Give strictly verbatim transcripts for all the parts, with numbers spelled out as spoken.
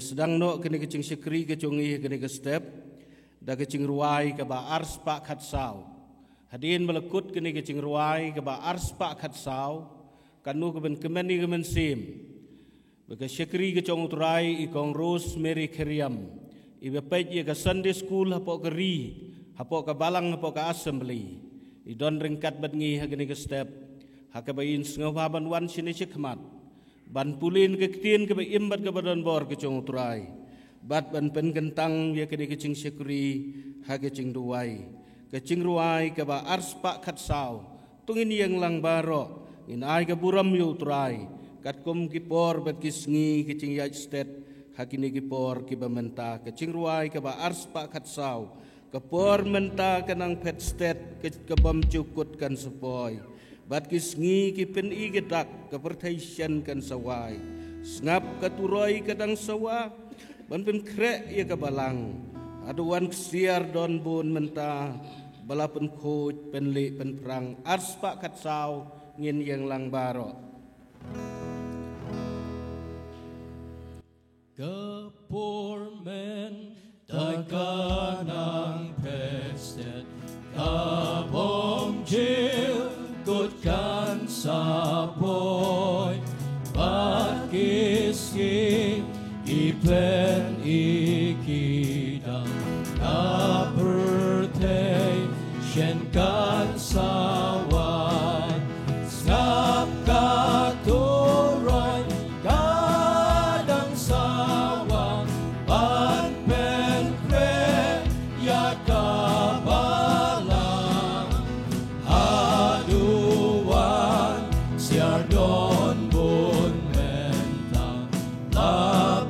Sdang noh kane ka jingshakri ka jong ngi ha kane ka step da ka jingrwai kaba arspah khatsaw. Hadien ba la kut kane ka jingrwai kaba arspah khatsaw, kano ka ban kmen ïa ka mynsiem ba ka shakri ka jong U Trai, i Kong Rosemary Khyrïam, iba peit ïa ka Sunday School hapoh ka ri, hapoh ka balang, hapoh ka assembly, i don ryngkat bad ngi ha kane ka step, ha kaba in sngewbha ban wan shane shakhmat ban pule na ka ktien kaba im bad kaba don bor ka jong U Trai, bad ban pynkyntang ïa kane ka jingshakri ha ka jingduwai. Ka jingrwai kaba arspah khatsaw, to ngin ïeng lang baroh, ngin ai ka burom ïa U Trai, katkum ki por bad ki sngi, ki jingïaid stet ha kine ki por kiba mynta. Ka jingrwai kaba arspah khatsaw, ka por mynta ka nang phet stet, ka, ka bym ju kut kan sa poi. Bad ki sngi ki pyni ki dak, ka pyrthei shen kan sa wai. Sngap, ka turoi ka dang sa wah ban pynkhreh ïa ka balang. Haduh wan ksiar don bun mynta ba la pynkhuid, pynlih, pynphrang. Arspah khatsaw, ngin ïeng lang baroh. Ka por mynta ka nang phet stet, ka bym ju kut kan sa poi. Bad ki sngi ki pyni ki dak, ka pyrthei shen kan sa wai. Sngap, ka turoi ka dang sa wah ban pynkhreh ïa ka balang. Haduh wan ksiar don bun mynta, la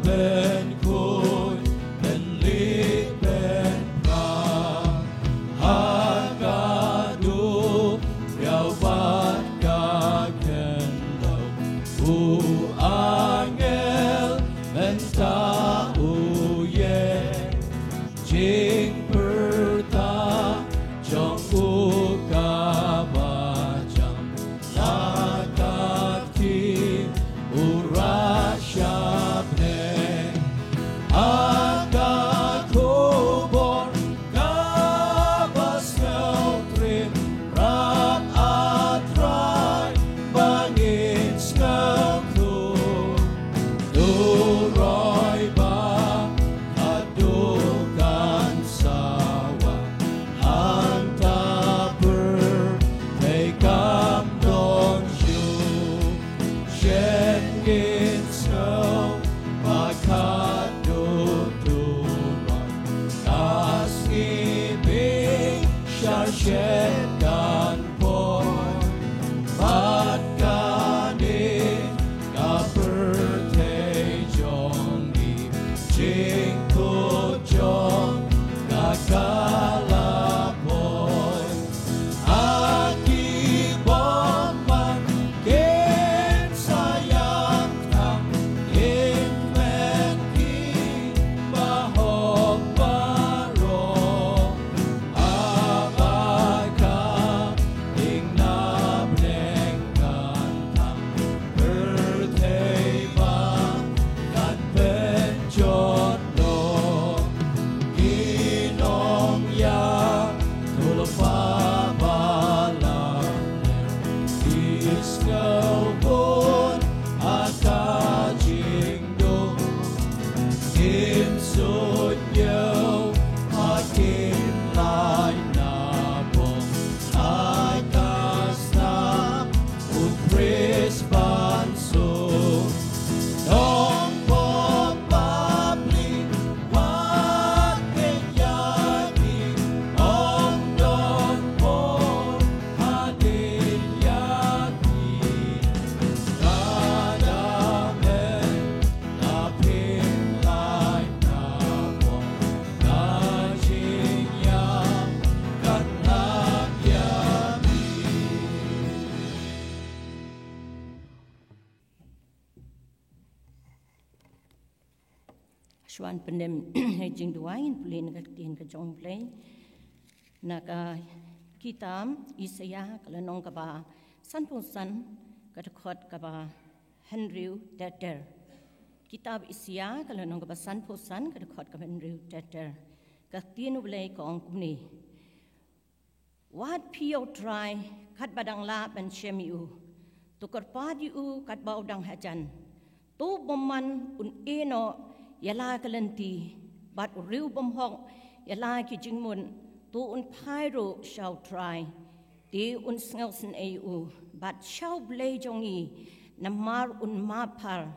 pynkhuid, pynlih, pynphrang. Ha ka duriaw bad ka khyndew, u angel mynta u ïeng. Jingpyrta jong u kaba jam, la ka kti u rah sha bneng. Ha ka khubor kaba sngewtriem, rah, A Trai, ba ngin sngewthuh. Turoi ba haduh kan sa wah, hangta pyrthei kam don shuh. Shen ngin sngew ba khadduh turoi, ka sngi bishar shen kan poi. Bad kane ka pyrthei jong ngi, jingkut jong ka ka la poi. Ha ki bymman kin sa ïakhun, kin met ki bahok baroh. Haba ka ïing na bneng kan thang, pyrthei ba kan pynjot noh. Ki nongïathuhlypa balang, ki sngewbun ha ka jingduh. Kin suidñiew ha kin lait na bong, ha ka snam u prist ban suk. Nongpop bapli, wat peit ïa ki, ym don por hadien ïa ki. Lada phin, la phin lait na bong, ka jingïap kan lap ïa phi. Shuwa ban pyndem jingduwai, ngin pule na ka ktien ka jong U Blei na ka kitab Isaïah, ka lynnong kaba sanphew san, ka dkhot kaba hynriew ter ter. Kitab Isaïah ka lynnong kaba sanphew san ka dkhot kaba hynriew ter ter. Ka ktien U Blei ka ong kumne: Wad phi ïa U Trai katba dang lah ban shem ïa u. To kyrpad ïa u katba u dang hajan. To u bymman un ïehnoh ïa la ka lynti, bad u riew bymhok ïa la ki jingmut. To un phai ruh sha U Trai, te un sngewsynei ïa u, bad sha U Blei jong ngi, namar un map bha.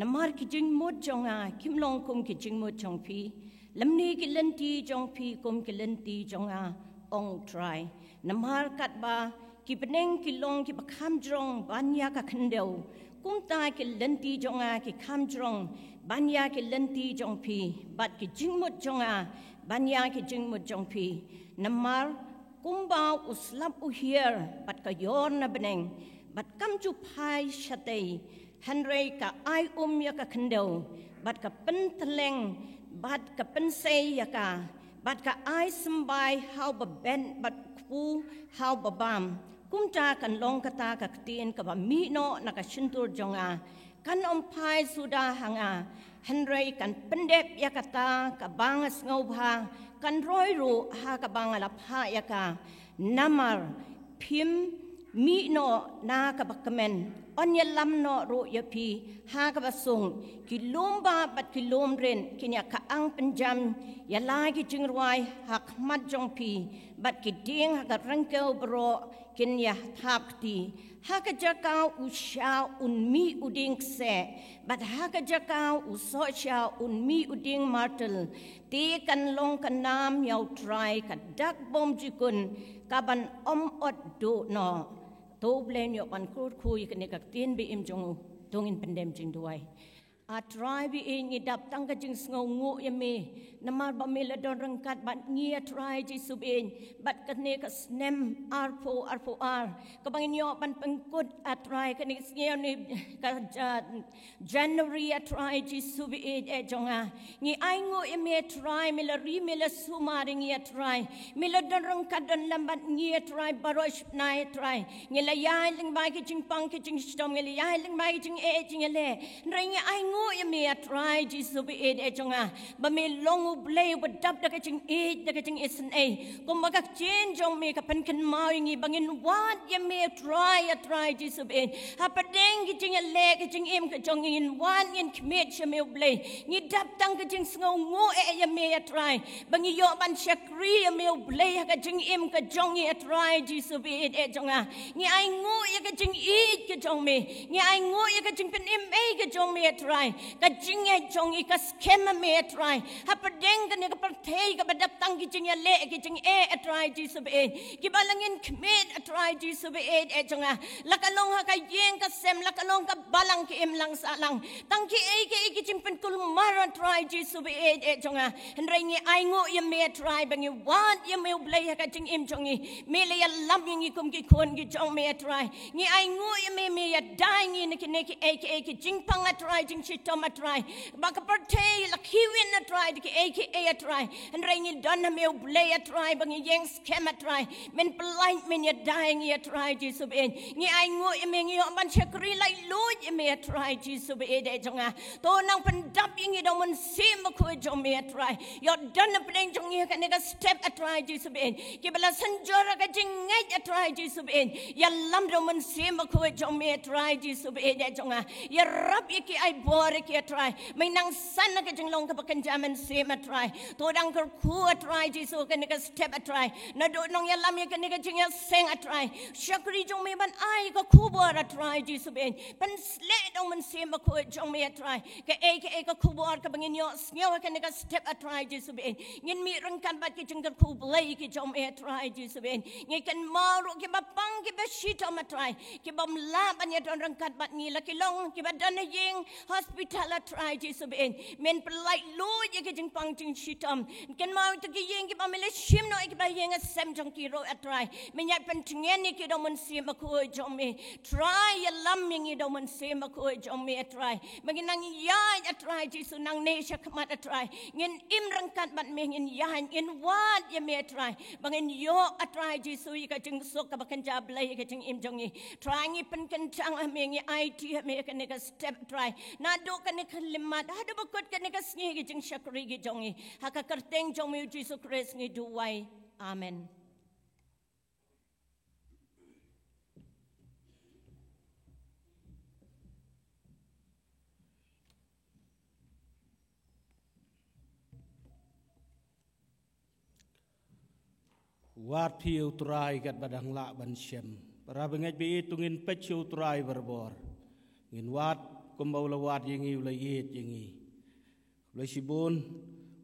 Namar ki jingmut jong nga kim long kum ki jingmut jong phi, lymne ki lynti jong phi kum ki lynti jong nga, ong U Trai. Namar katba ki bneng ki long kiba kham jrong ban ïa ka khyndew, kumta ki lynti jong nga ki kham jrong ban ïa ki lynti jong phi, bad ki jingmut jong nga ban ïa ki jingmut jong phi. Namar kumba u slap u hiar bad ka ïor na bneng, bad kam ju phai shatei, hynrei ka ai um ïa ka khyndew, bad ka pyntylleng, bad ka pynsei ïa ka, bad ka ai symbai ha uba beit bad u kpu ha uba bam, kumta kan long kata ka ktien kaba mih noh na ka shyntur jong nga. Kan ym phai suda ha nga, hynrei kan pyndep ïa kata kaba nga sngewbha, kan roi ruh ha kaba nga la phah ïa ka. Namar phim mih noh na kaba kmen, yn ïalam noh ruh ïa phi ha kaba sung. Ki lum bah bad ki lum rit kin ïa kyang pynjam ïa la ki jingrwai ha khmat jong phi, bad ki dieng ha ka ryngkew baroh kin ïa thap kti. Ha ka jaka u sha un mih u dieng kseh, bad ha ka jaka u sohsha un mih u dieng martel. Te kan long ka nam ïa U Trai ka dak bymjukut, kaban ym ot duh noh. To U Blei un ïoh ban kyrkhu ïa kane ka ktien ba im jong u. To ngin pyndem jingduwai. A Trai ba ïeit, ngi dap tang ka jingsngewnguh ïa me, namar ba me la don ryngkat bad ngi, A Trai Jisu ba ïeit, bad kane ka snem arphew arphew ar, kaba ngin ïoh ban pynkut, A Trai, kane ka sngi, ne ka, ja-, January, A Trai Jisu ba ïeit, eh jong nga. Ngi ainguh ïa me, A Trai, me la ri, me la sumar ïa ngi, A Trai. Me la don ryngkat don lem bad ngi, A Trai, baroh shi bnai, A Trai. Ngi la ïaid lyngba ki jingpang ki jingshitom, ngi la ïaid lyngba ki jingeh jingïaleh. Hynrei ngi ainguh ïa me, A Trai Jisu ba ïeit, eh jong nga, ba me long U Blei uba dap da ka jingïeit, da ka jingisynei. Kumba ka ktien jong me ka pynkynmaw ïa ngi ba ngin wad ïa me, A Trai, A Trai Jisu ba ïeit. Hapdeng ki jingïaleh ki jingim ka jong ngi, ngin wad, ngin khmih sha me, U Blei. Ngi dap tang ka jingsngewnguh eh ïa me, A Trai, ba ngi ïoh ban shakri ïa me, U Blei, ha ka jingim ka jong ngi, A Trai Jisu ba ïeit, eh jong nga. Ngi ainguh ïa ka jingïeit ka jong me. Ngi ainguh ïa ka jingpynim ei ka jong me, A Trai. Ka jingeh jong ngi ka skhem ha me, A Trai. Hapdeng kane ka pyrthei kaba dap tang ki jingïaleh ki jingeh, A Trai Jisu ba ïeit, kiba la ngin khmih, A Trai Jisu ba ïeit, eh jong nga. La ka long ha ka ïing ka sem, la ka long ka balang ka imlang sahlang, tang kiei kiei ki jingpynkulmar, A Trai Jisu ba ïeit, eh jong nga. Hynrei ngi ainguh ïa me, A Trai, ba ngi wad ïa me, U Blei, ha ka jingim jong ngi. Me la ïalam ïa ngi kum ki khun ki jong me, A Trai. Ngi ainguh ïa me, me ïada ïa ngi na kine kiei kiei ki jingpang, A Trai, jingshitom, A Trai. Ba ka pyrthei la khih win, A Trai, da kiei kiei, A Trai. Hynrei ngi don ha me, U Blei, A Trai, ba ngi ïeng skhem, A Trai. Men pyllait, men ïada ïa ngi, A Trai Jisu ba ïeit. Ngi ainguh ïa me, ngi ïoh ban shakri laitluid ïa me, A Trai Jisu ba ïeit, eh jong nga. To nang pyndap ïa ngi da U Mynsiem Bakhuid jong me, A Trai. Ïoh don hapdeng jong ngi ha kane ka step, A Trai Jisu ba ïeit, kiba la synjor ha ka jingngeit, A Trai Jisu ba ïeit. Ïalam da U Mynsiem Bakhuid jong me, A Trai Jisu ba ïeit, eh jong nga. Ïarap ïa ki, ai bor ïa ki, A Trai. Me nang san ha ka jinglong kaba kynja mynsiem, A Trai. To dang kyrkhu, A Trai Jisu, kane ka step, A Trai. Naduh nongïalam ïa kane ka jingïaseng, A Trai. Shakri jong me ban ai ka khubor, A Trai Jisu ba ïeit. Pynsleh da U Mynsiem Bakhuid jong me, A Trai. Kaei kaei ka khubor kaba ngin ïohsngew ha kane ka step, A Trai Jisu ba ïeit, ngin mih ryngkat bad ki jingkyrkhu Blei ki jong me, A Trai Jisu ba ïeit. Ngi kynmaw ruh kiba pang kiba shitom, A Trai, kibym lah ban ïadon ryngkat bad ngi, la ki long kiba don ha ïing hospital, A Trai Jisu ba ïeit. Men pyllait luid ïa ki jingpang jingshitom. Kynmaw ïa ki ïing kiba me la shim noh ïa kiba ïing ha sem jong ki ruh, A Trai. Men ïaid pyntngen ïa ki da U Mynsiem Bakhuid jong me. Trai, ïalam ïa ngi da U Mynsiem Bakhuid jong me, A Trai. Ba ngin nang ïaid, A Trai Jisu, nangne shakhmat, A Trai. Ngin im ryngkat bad me, ngin ïaid, ngin wad ïa me, A Trai. Ba ngin ïoh, A Trai Jisu, ïa ka jingsuk kaba kynja Blei ha ka jingim jong ngi. Trai, ngi pynkyntang ha me, ngi aiti ha me kane ka step, Trai. Na Haduh kane ka khyllipmat, haduh ba kut kane ka sngi ki jingshakri ki jong ngi. Ha ka kyrteng jong me u Jisu Khrist ngi duwai. Amen. Wad phi ïa u Trai katba dang lah ban shem. Para bangeit ba ïeit, to ngin peit sha u Trai barabor. Ngin wad kumba u la wad ïa ngi, u la ïeit ïa ngi. Khublei shibun.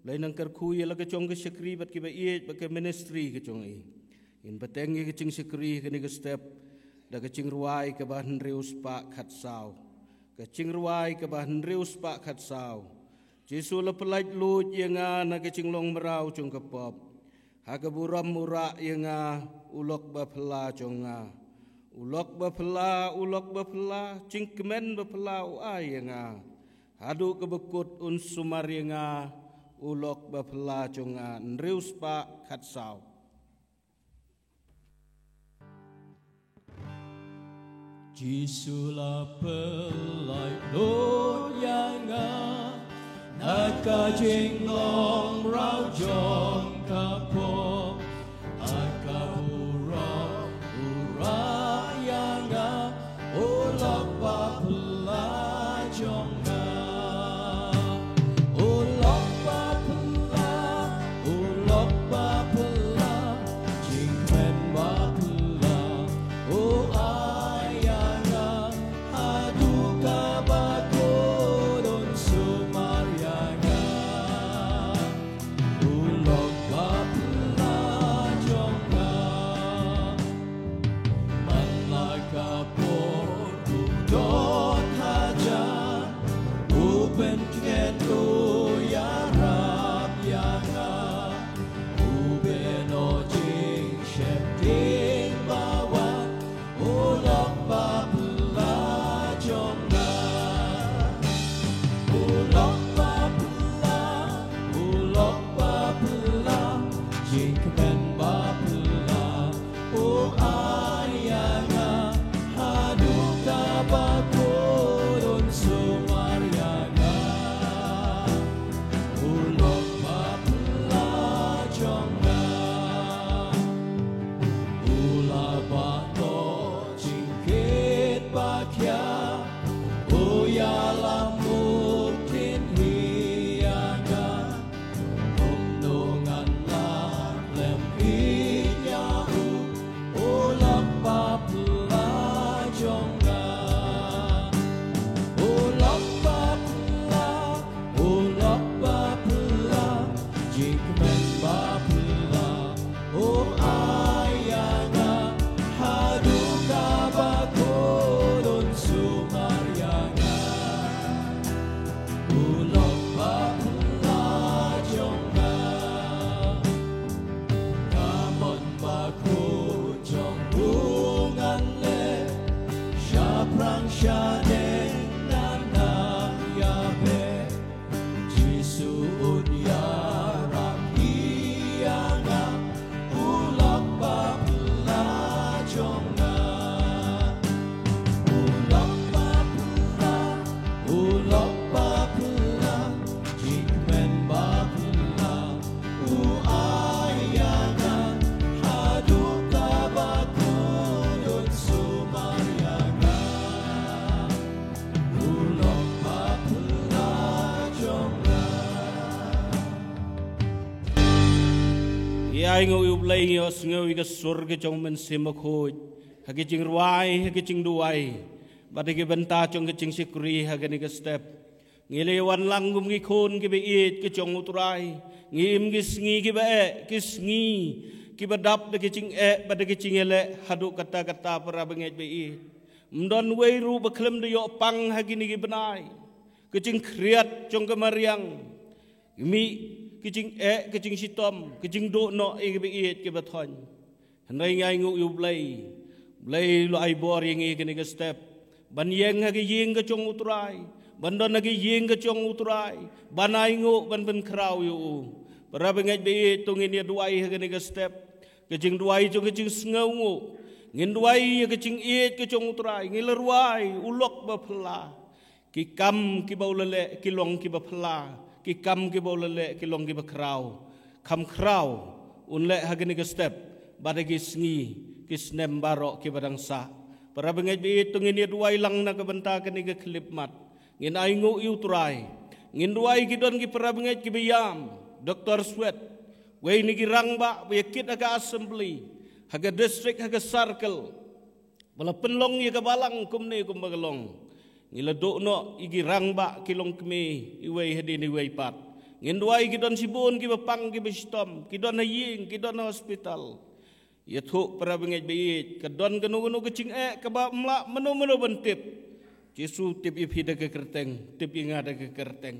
Khublei nang kyrkhu ïa la ka jong ka shakri bad kiba ïeit bad ka ministry ka jong i. Ngin bteng ïa ka jingshakri kane ka step da ka jingrwai kaba hynriew spah khatsaw. Ka jingrwai kaba hynriew spah khatsaw. Jisu, la pyllait luid ïa nga na ka jinglong mraw jong ka pop. Ha ka burom u rah ïa nga, u lok ba phylla jong nga. U lok ba phylla, u lok ba phylla, jingkmen ba phylla u ai ïa nga. Haduh kaba kut un sumar ïa nga, u lok ba phylla jong nga, hynriew spah khatsaw. Jisu, la pyllait luid ïa nga na ka jinglong mraw jong ka pop. Ha ka burom u rah ïa nga, u lok ba phylla jong nga. U lok ba phylla, u lok ba phylla, jingkmen ba phylla u ai ïa nga. Haduh kaba kut un sumar ïa nga, u lok ba phylla jong nga. Man la ka por u don hajan, u pynkhreh u ïarap ïa nga. U bynta jingsheptieng ba wan, u lok ba phylla jong nga. U lok ba phylla, u lok ba phylla, jingkmen ba phylla u ai ïa nga. Haduh kaba kut un sumar ïa nga, u lok ba phylla jong nga. U la bynta jingkit ba khia, u ïalam u kynhun ïa nga. Kumno ngan lah lem ïa u, u lok ba phylla jong nga. U lok ba phylla, u lok ba phylla, jingkmen ba phylla u ai ïa nga. Haduh kaba kut un sumar ïa nga, u lok ba phylla jong nga. Ka mon bakhuid jong u ngan leh, shaphrang shaneng ngan nang ïa peit. Jisu un ïarap ïa nga, u lok ba phylla jong nga. U lok ba phylla, u lok ba phylla, jingkmen ba phylla u ai ïa nga. Haduh kaba kut un sumar ïa nga, u lok ba phylla jong nga. Ïa, ainguh ïa u Blei, ïohsngew ïa ka sur ka jong u Mynsiem Bakhuid ha ka jingrwai, ha ka jingduwai, bad ha ka bynta jong ka jingshakri ha kane ka step. Ngi la wan lang kum ki khun kiba ïeit ki jong u Trai. Ngi im ki sngi kiba eh, ki sngi kiba dap da ki jingeh bad da ki jingïaleh haduh katta katta, para bangeit ba ïeit. Ym don wei ruh ba khlem da ïoh pang ha kine ki bnai. Ka jingkhriat jong ka mariang, mih ka jingeh, ka jingshitom, ka jingduh noh ïa kiba ïeit kiba thoiñ. Hynrei ngi ainguh ïa u Blei. U Blei u la ai bor ïa ngi kane ka step ban ïeng ha ka ïing ka jong u Trai, ban don ha ka ïing ka jong u Trai, ban ainguh, ban pynkhraw ïa u. Para bangeit ba ïeit, to ngin ïa duwai ha kane ka step. Ka jingduwai jong ka jingsngewnguh. Ngin duwai ïa ka jingïeit ka jong u Trai. Ngi la rwai u lok ba phylla. Ki kam kiba u la leh ki long kiba phylla, ki kam kiba u la leh ki long kiba khraw. Kham khraw un leh ha kane ka step, bad ha ki sngi, ki snem baroh kiba dang sah. Para bangeit baieit, to ngin ïa duwai lang na ka bynta kane ka khyllipmat. Ngin ainguh ïa u Trai. Ngin duwai ki don ki para bangeit kiba ïam, Doktor Swet, wei na ki rangbah ba ïa kit ha ka assembly, ha ka district, ha ka circle, ba la pynlong ïa ka balang kumne kumba ka long. Ngi la duh noh ïa ki rangbah ki longkmie, iwei hadien iwei pat. Ngin duwai ki don shibun kiba pang kiba shitom, ki don ha ïing, ki don ha hospital. Ïathuh para bangeit baieit, ka don kano kano ka jingeh kaba ym lah mano mano ban tip. Jisu, tip ïa phi da ka kyrteng, tip ïa nga da ka kyrteng.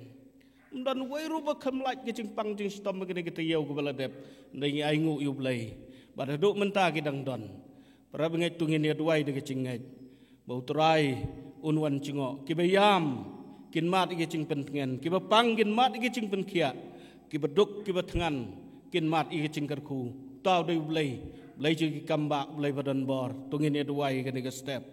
Ym don wei ruh ba kham lait ka jingpang jingshitom ha kane ka taïew kaba la dep. Hynrei ngi ainguh ïa u Blei, bad haduh mynta ki dang don. Para bangeit, to ngin ïa duwai da ka jingngeit ba u Trai un wan jngoh. Kiba ïam kin mad ïa ka jingpyntngen, kiba pang kin mad ïa ka jingpynkhiah, kiba duk kiba thngan kin mad ïa ka jingkyrkhu. Uta u dei u Blei, Blei jong ki kam bah, Blei ba don bor. To ngin ïa duwai ha kane ka step.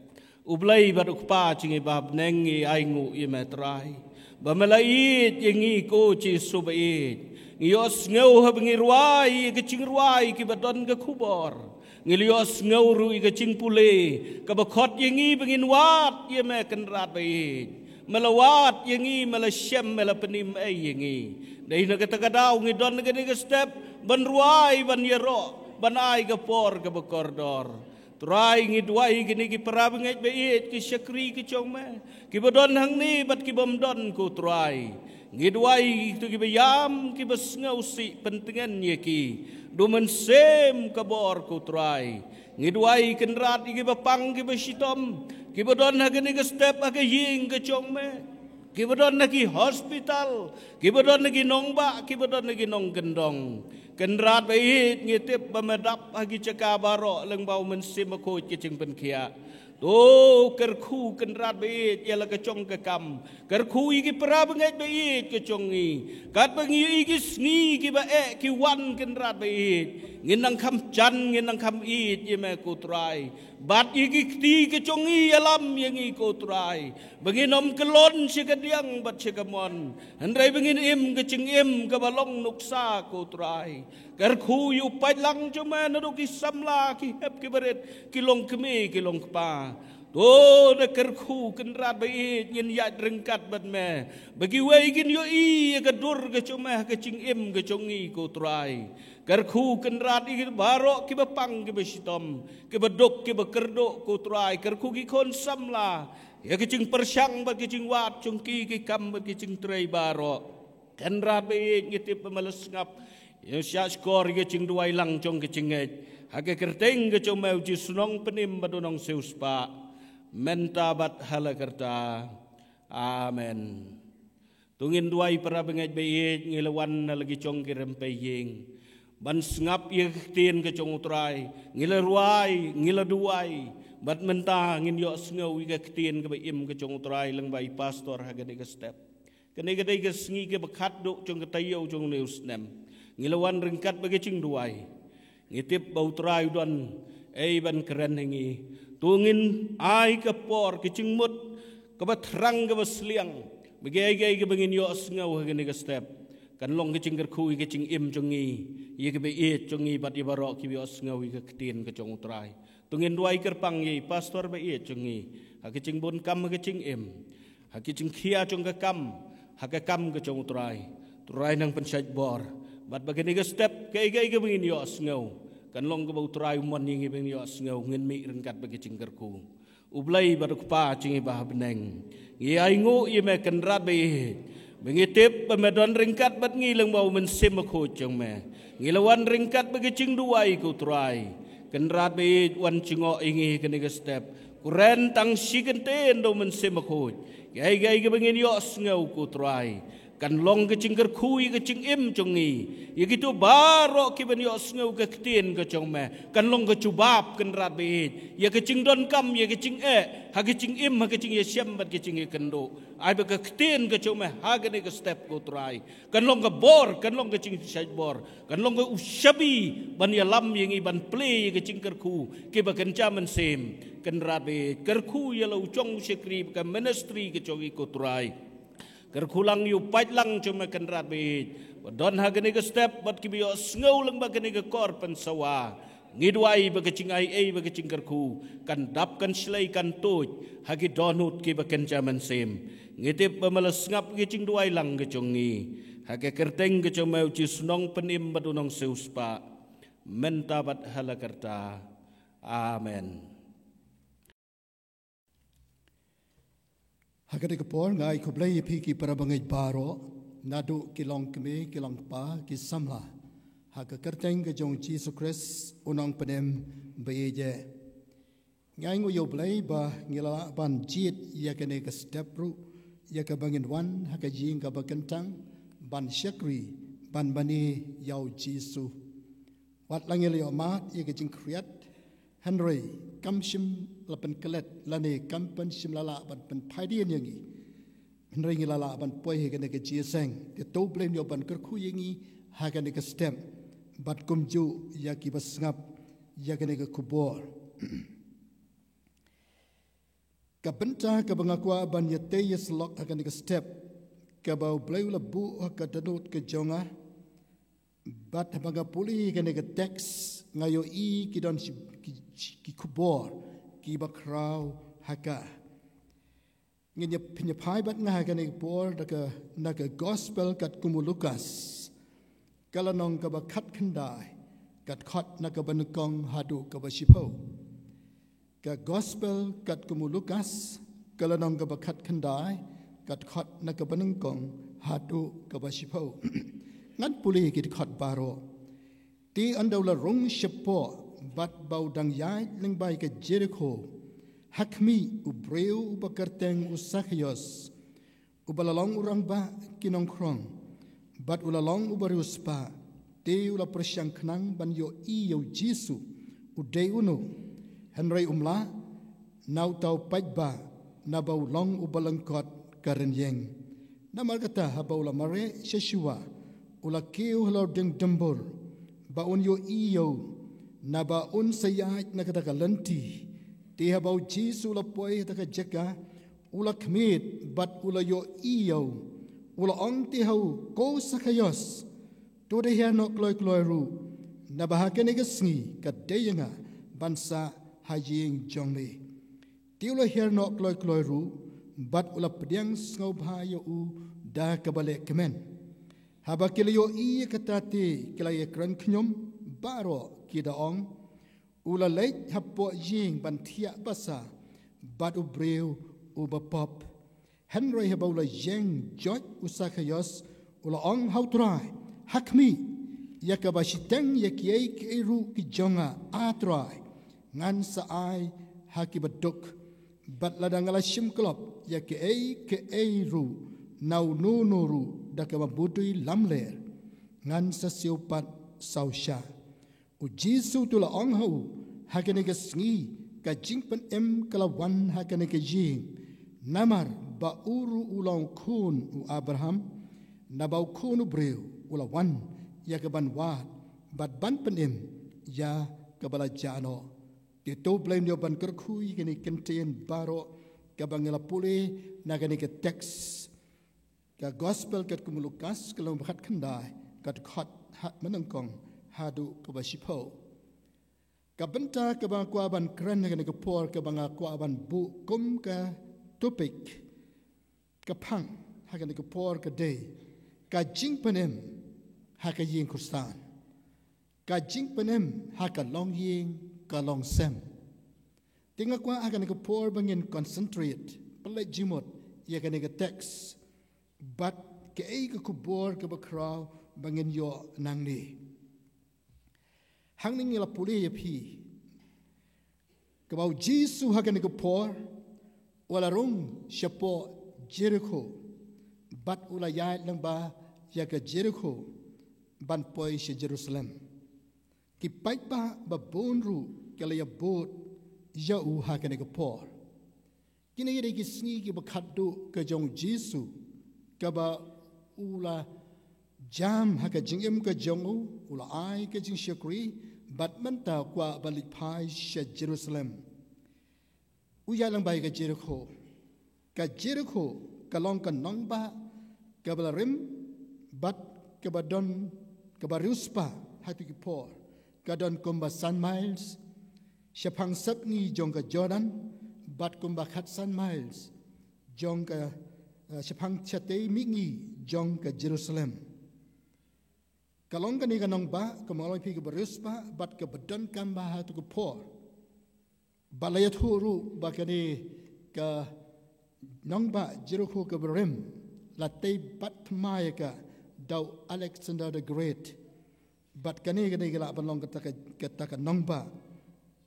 U Blei bad u Kpa jong ngi ba ha bneng, ngi ainguh ïa me Trai, ba me la ïeit ïa ngi, ko Jisu baieit. Ngi ïohsngew haba ngi rwai ïa ka jingrwai kiba don ka khubor. Ngi la ïohsngew ruh ïa ka jingpule kaba khot ïa ngi ba ngin wad ïa me Kynrad baieit. Me la wad ïa ngi, me la shem, me la pynim ei ïa ngi. Dei na kata ka daw ngi don ha kane ka step ban rwai, ban ïaroh, ban ai ka por kaba kordor. Trai, ngi duwai kine ki para bangeit baieit, ki shakri ki jong me, kiba don hangne bad kibym don, ko Trai. Ngi duwai kito kiba ïam, kiba sngewsih, pyntngen ïa ki da u Mynsiem ka bor, ko Trai. Ngi duwai Kynrad ïa kiba pang kiba shitom, kiba don ha kane ka step ha ka ïing ka jong me, kiba don ha ki hospital, kiba don ha ki nongbah, kiba don ha ki nongkyndong. Kynrad baieit, ngi tip ba me dap ha ki jaka baroh lyngba u Mynsiem Bakhuid ka jingpynkhiah. To kyrkhu Kynrad baieit ïa la ka jong ka kam. Kyrkhu ïa ki para bangeit baieit ka jong ngi. Katba ngi ïohi ki sngi kiba eh ki wan Kynrad baieit, ngin nang kham jan, ngin nang kham ïeit ïa me, ko Trai. Bat ïa ki kti ka jong ngi, ïalam ïa ngi, ko Trai, ba ngin ym kyllon sha ka diang bad sha ka mon, hynrei ba ngin im ka jingim kaba long nuksa, ko Trai. Kyrkhu ïa u paidlang jong me naduh ki samla, ki hep kiba rit, ki longkmie ki longkpa. To da kyrkhu Kynrad baieit, ngin ïaid ryngkat bad me, ba kiwei kin ïohi ïa ka dur ka jong me ha ka jingim ka jong ngi, ko Trai. Kyrkhu Kynrad ïa ki baroh kiba pang kiba shitom, kiba duk kiba kyrduh, ko Trai. Kyrkhu ki khun samla ïa ka jingpyrshang bad ka jingwad jong ki, ki kam bad ki jingtrei baroh. Kynrad baieit, ngi tip ba me la sngap ïa ka shah shkor ïa ka jingduwai lang jong ka jingngeit, ha ka kyrteng ka jong me, u Jisu Nongpynim bad u Nongsiewspah, mynta bad ha la karta. Amen. To ngin duwai, para bangeit baieit, ngi la wan na la ki jong ki rympei ïing ban sngap ïa ka ktien ka jong u Trai. Ngi la rwai, ngi la duwai, bad mynta ngin ïohsngew ïa ka ktien kaba im ka jong u Trai lyngba i pastor ha kane ka step. Kane ka dei ka sngi kaba khatduh jong ka taïew jong une u snem. Ngi la wan ryngkat bad ka jingduwai. Ngi tip ba u Trai u don ei ban kren ha ngi. To ngin ai ka por, ka jingmut kaba thrang, kaba sliang, ba kiei kiei kiba ngin ïohsngew ha kane ka step, kan long ka jingkyrkhu ïa ka jingim jong ngi, ïa kiba ïeit jong ngi bad ïa baroh kiba ïohsngew ïa ka ktien ka jong u Trai. To ngin duwai kyrpang ïa i pastor baieit jong ngi, ha ka jingbun kam, ha ka jingim, ha ka jingkhia jong ka kam, ha ka kam ka jong u Trai. Trai nang pynshait bor, bad ba kane ka step, kaei kaei kaba ngin ïohsngew, kan long kaba u Trai u mon ïa ngi ba ngin ïohsngew, ngin mih ryngkat bad ka jingkyrkhu. U Blei bad u Kpa jong ngi ba ha bneng, ngi ainguh ïa me Kynrad baieit, ba ngi tip ba me don ryngkat bad ngi lyngba u Mynsiem Bakhuid jong me. Ngi la wan ryngkat bad ka jingduwai, ko Trai. Kynrad baieit, wan jngoh ïa ngi ha kane ka step. Kren tang shi kyntien da u Mynsiem Bakhuid. Kaei kaei kaba ngin ïohsngew, ko Trai, Kan long ka jingkyrkhu ïa ka jingim jong ngi, ïa kito baroh kiban ïohsngew ka ktien ka jong me. Kan long ka jubab, Kynrad baieit, ïa ka jingdonkam, ïa ka jingeh ha ka jingim, ha ka jingïashem bad ka jingïakynduh. Ai ba ka ktien ka jong me ha kane ka step, ko Trai, kan long ka bor, kan long ka jingshait bor, kan long ka u shabi ban ïalam ïa ngi ban plie ïa ka jingkyrkhu kiba kynja mynsiem. Kynrad baieit, kyrkhu ïa la u jong u shakri, ka ministry ka jong ngi, ko Trai. Kyrkhu lang ïa u paidlang jong me, Kynrad baieit, ba don ha kane ka step bad kiba ïohsngew lyngba kane ka khubor pynsawa. Ngi duwai ba ka jingai ei, ba ka jingkyrkhu kan dap, kan shlei, kan tuid ha ki dohnud kiba kynja mynsiem. Ngi tip ba me la sngap ïa ka jingduwai lang ka jong ngi, ha ka kyrteng ka jong me, u Jisu u nongpynim bad u nongsiewspah, mynta bad ha la karta. Amen. Ha kane ka por nga ai khublei ïa phi ki para bangeit baroh, naduh ki longkmie, ki longkpa, ki samla, ha ka kyrteng ka jong u Jisu Khrist u nongpynim baieit. Nga ai nguh ïa u Blei ba ngi la lah ban jied ïa kane ka step ruh, ïa kaba ngin wan ha ka ïing kaba kyntang ban shakri, ban mane ïa u Jisu. Wat la ngi la ïoh mad ïa ka jingkhriat, hynrei kam shym la pynklet lane kam pynshym la lah ban pynphai dien ïa ngi. Hynrei ngi la lah ban poi ha kane ka jingïaseng. Te to u Blei un ïoh ban kyrkhu ïa ngi ha kane ka step, bad kumjuh ïa kiba sngap ïa kane ka khubor. Ka bynta kaba nga kwah ban ïatei ïasyllok ha kane ka step, kaba u Blei u la buh ha ka dohnud ka jong nga, bad haba nga pule ïa kane ka teks, nga ïohi ki don shi-, ki, ki khubor kiba khraw ha ka. Ngin ïa, phin ïa phai bad nga ha kane ka por da ka, na ka Gospel katkum u Lukas, ka lynnong kaba khatkhyndai, ka dkhot na kaba nyngkong haduh kaba shiphew. Ka Gospel katkum u Lukas, ka lynnong kaba khatkhyndai, ka dkhot na kaba nyngkong haduh kaba shiphew. Ngan pule ki dkhot baroh. Te ynda u la rung shapoh bad ba u dang ïaid lyngba ïa ka Jerikho, ha khmih, u briew uba kyrteng u Sakhaios, uba la long u rangbah ki nongkhrong, bad u la long uba riewspah, te u la pyrshang khnang ban ïohi ïa u Jisu, u dei uno, hynrei um lah, na uta u paidbah, naba u long uba lyngkot ka rynïeng. Namarkata haba u la mareh sha shuwa, u la kiew halor dieng dymbur, ba un ïohi ïa u, naba un sa ïaid na kata ka lynti. Te haba u Jisu u la poi ha kata ka jaka, u la khmied bad u la ïohi ïa u. U la ong te ha u, ko Sakhaios, to da hiar noh kloi kloi ruh, naba ha kane ka sngi ka dei ïa nga ban sah ha ïing jong me. Te u la hiar noh kloi kloi ruh, bad u la pdiang sngewbha ïa u da kaba leh kmen. Haba ki la ïohi ïa kata te ki la ïakren khñium baroh, ki da ong, u la leit hapoh ïing ban thiah basa bad u briew uba pop. Hynrei haba u la ïeng joit u Sakhaios, u la ong ha u Trai, ha khmih, ïa kaba shiteng ïa kiei kiei ruh ki jong nga, A Trai, ngan sa ai ha kiba duk. Bad lada nga la shim klop ïa kiei kiei ruh na uno uno ruh da kaba mudui lamler, ngan sa siew pat saw shah. U Jisu te u la ong ha u, ha kane ka sngi ka jingpynim ka la wan ha kane ka ïing. Namar ba u ruh u long khun u Abraham, naba u Khun u briew u la wan ïa ka ban wad bad ban pynim ïa kaba la jah noh. Te to u Blei un ïoh ban kyrkhu ïa kine ki kyntien baroh kaba ngi la pule na kane ka teks. Ka Gospel katkum u Lukas, ka lynnong ba khatkhyndai, ka dkhot ha, ba nyngkong haduh kaba shiphew. Ka bynta kaba nga kwah ban kren ha kane ka por, kaba nga kwah ban buh kum ka topik, ka phang ha kane ka por ka dei ka jingpynim ha ka ïing Khristan. Ka jingpynim ha ka longïing ka longsem. Te nga kwah ha kane ka por ba ngin concentrate, pynleit jingmut ïa kane ka teks, bad kaei ka khubor kaba khraw ba ngin ïoh nangne. Hangne ngi la pule ïa phi, kaba u Jisu ha kane ka por u la rung shapoh Jerikho, Bad u la ïaid lyngba ïa ka Jerikho ban poi sha Jerusalem. Ki paidbah babun ruh ki la ïabud ïa u ha kane ka por. Kine ki dei ki sngi kiba khatduh ka jong u Jisu, kaba u la jam ha ka jingim ka jong u, u la ai ka jingshakri, bad mynta u kwah ban leit phai sha Jerusalem. U ïaid lyngba ïa ka Jerikho. Ka Jerikho ka long ka nongbah kaba la rim, bad kaba don, kaba riewspah ha kito ki por. Ka don kumba san miles shaphang sepngi jong ka Jordan, bad kumba khatsan miles jong ka, eh, shaphang shatei mihngi jong ka Jerusalem. Ka long kane ka nongbah, kumba nga la ong ïa phi, kaba riewspah bad kaba donkam bha ha kito ki por. Bad la ïathuh ruh ba kane ka nongbah Jerikho kaba rim la tei bat thymmai ïa ka da u Alexander the Great. Bad kane, kane ka lah ban long kata ka, kata ka nongbah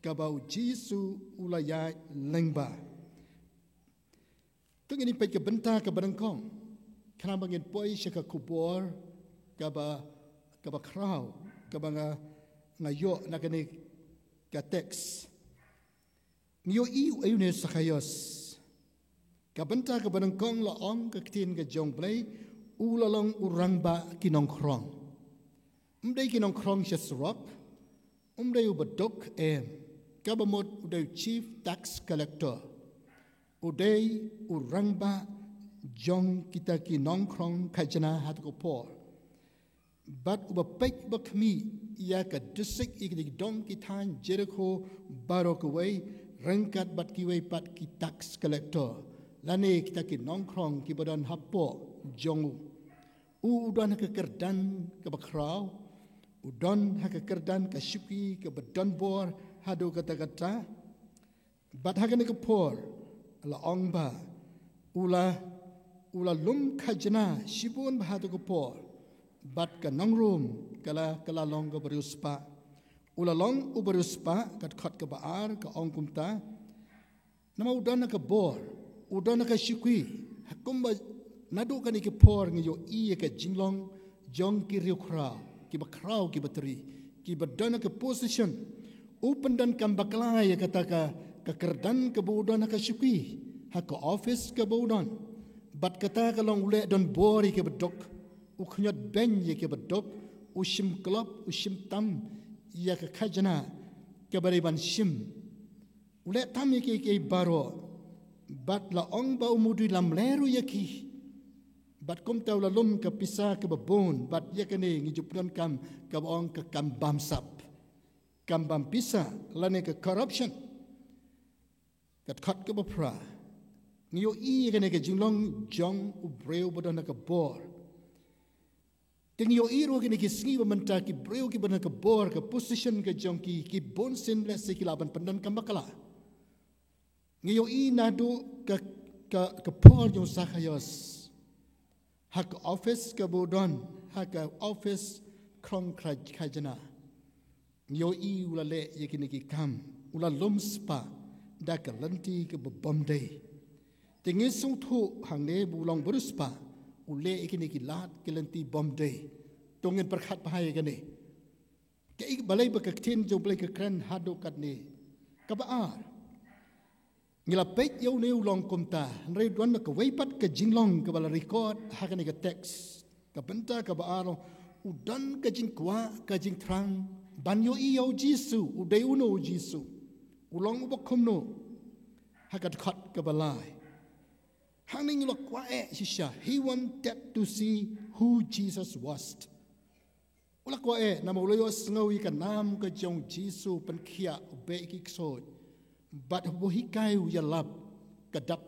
kaba u Jisu u la ïaid lyngba. To ngin ïa peit ka bynta kaba nyngkong, khnang ba ngin poi sha ka khubor kaba, kaba khraw, kaba nga, nga ïoh na kane ka text. Ngi ïohi uei une u Sakhaios. Ka bynta kaba nyngkong, la ong ka ktien ka jong U Blei, u la long u rangbah ki nongkhrong. Um dei ki nongkhrong sha surok, um dei u baduk, em, kaba mut u dei u chief tax collector. U dei u rangbah jong kita ki nongkhrong khajna ha kata ka por. Bad uba peit uba khmih ïa ka district, ïa ki dong ki thaiñ Jerikho baroh kawei, ryngkat bad kiwei pat ki tax collector, lane kita ki nongkhrong kiba don hapoh jong u. U, u don ha ka kyrdan kaba khraw, u don ha ka kyrdan ka shuki kaba don bor haduh katta katta. Bad ha kane ka por, la ong ba u la, u la lum khajna shibun bha ha kata ka por. Bad ka nong Rom ka la, ka la long kaba riewspah. U la long uba riewspah, ka dkhot kaba ar ka ong kumta. Namar u don ha ka bor, u don ha ka shuki, ha kumba naduh kane ka por ngi ïohi ïa ka jinglong jong ki riewkhraw, kiba khraw, kiba tri, kiba don ha ka position. U pyndonkam bakla ïa kata ka, ka kyrdan kaba u don ha ka shuki, ha ka office kaba u don. Bad kata ka long u leh donbor ïa ki baduk, u khñiot beiñ ïa ki baduk, u shim klop, u shim tam ïa ka khajna kaba dei ban shim. U leh tam ïa kiei kiei baroh. Bad la ong ba u mudui lamler u ïa ki. Bad kumta u la lum ka pisa kaba bun, bad ïa kane ngi ju pyndonkam kaba ong ka kam bamsap, kam bam pisa, lane ka corruption. Ka dkhot kaba phra. Ngi ïohi ïa kane ka jinglong jong u briew ba don ha ka bor. Te ngi ïohi ruh kine ki sngi ba mynta ki briew kiba don ha ka bor, ka position ka jong ki, ki bun sien lehse ki lah ban pyndonkam bakla. Ngi ïohi naduh ka, ka, ka por jong u Sakhaios. Ha ka office kaba u don, ha ka office khrong khraj khajna. Ngi ïohi u la leh ïa kine ki kam, u la lum spah da ka lynti kaba bymdei. Te ngi sngewthuh hangne ba u long ba riewspah, u leh ïa kine ki lad ki lynti bymdei. To ngin pyrkhat bha ïa kane. Kaei, balei ba ka ktien jong U Blei ka kren haduh katne? Kaba ar. Ngi la peit ïa une u long kumta, hynrei don kawei pat ka jinglong kaba la record ha kane ka text. Ka bynta kaba ar, u don ka jingkwah, ka jingthrang ban ïohi ïa u Jisu, u dei uno u Jisu, u long uba kumno. Ha ka dkhot kaba lai. Hangne u la kwah eh shisha, he wanted to see who Jesus was. U la kwah eh, namar u la ïohsngew ïa ka nam ka jong u Jisu pynkhiah, u beh ïa ki ksuid. Bad haba u hikai u ïalap, ka dap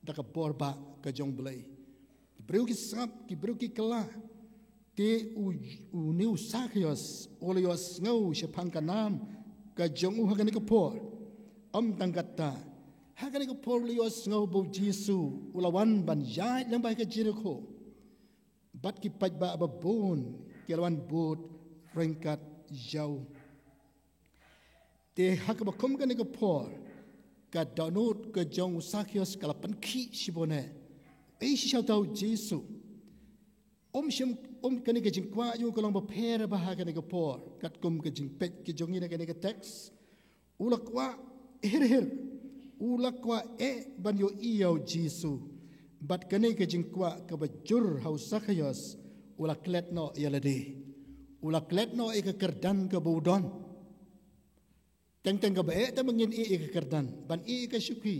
da ka bor ba ka jong U Blei. Ki briew ki sngap, ki briew ki kylla. Te u, une u Sakhaios u la ïohsngew shaphang ka nam ka jong u ha kane ka por. Ym tang katta, ha kane ka por u la ïohsngew ba u Jisu u la wan ban ïaid lyngba ka Jerikho. Bad ki paidbah babun ki la wan bud ryngkat ïa u. Te ha kaba kum kane ka por, ka dohnud ka jong u Sakhaios ka la pynkhih shibun eh. Ei shisha uta u Jisu. Um shym, um kane ka jingkwah jong u ka long bapher bha ha kane ka por, katkum ka jingpeit ka jong ngi na kane ka text. U la kwah hir hir, u la kwah eh ban ïohi ïa u Jisu. Bad kane ka jingkwah kaba jur ha u Sakhios, u la klet noh ïa lade. U la klet noh ïa ka kyrdan kaba u don. Teng teng kaba eh te ba ngin ïeh ïa ka kyrdan, ban ïeh ïa ka shuki,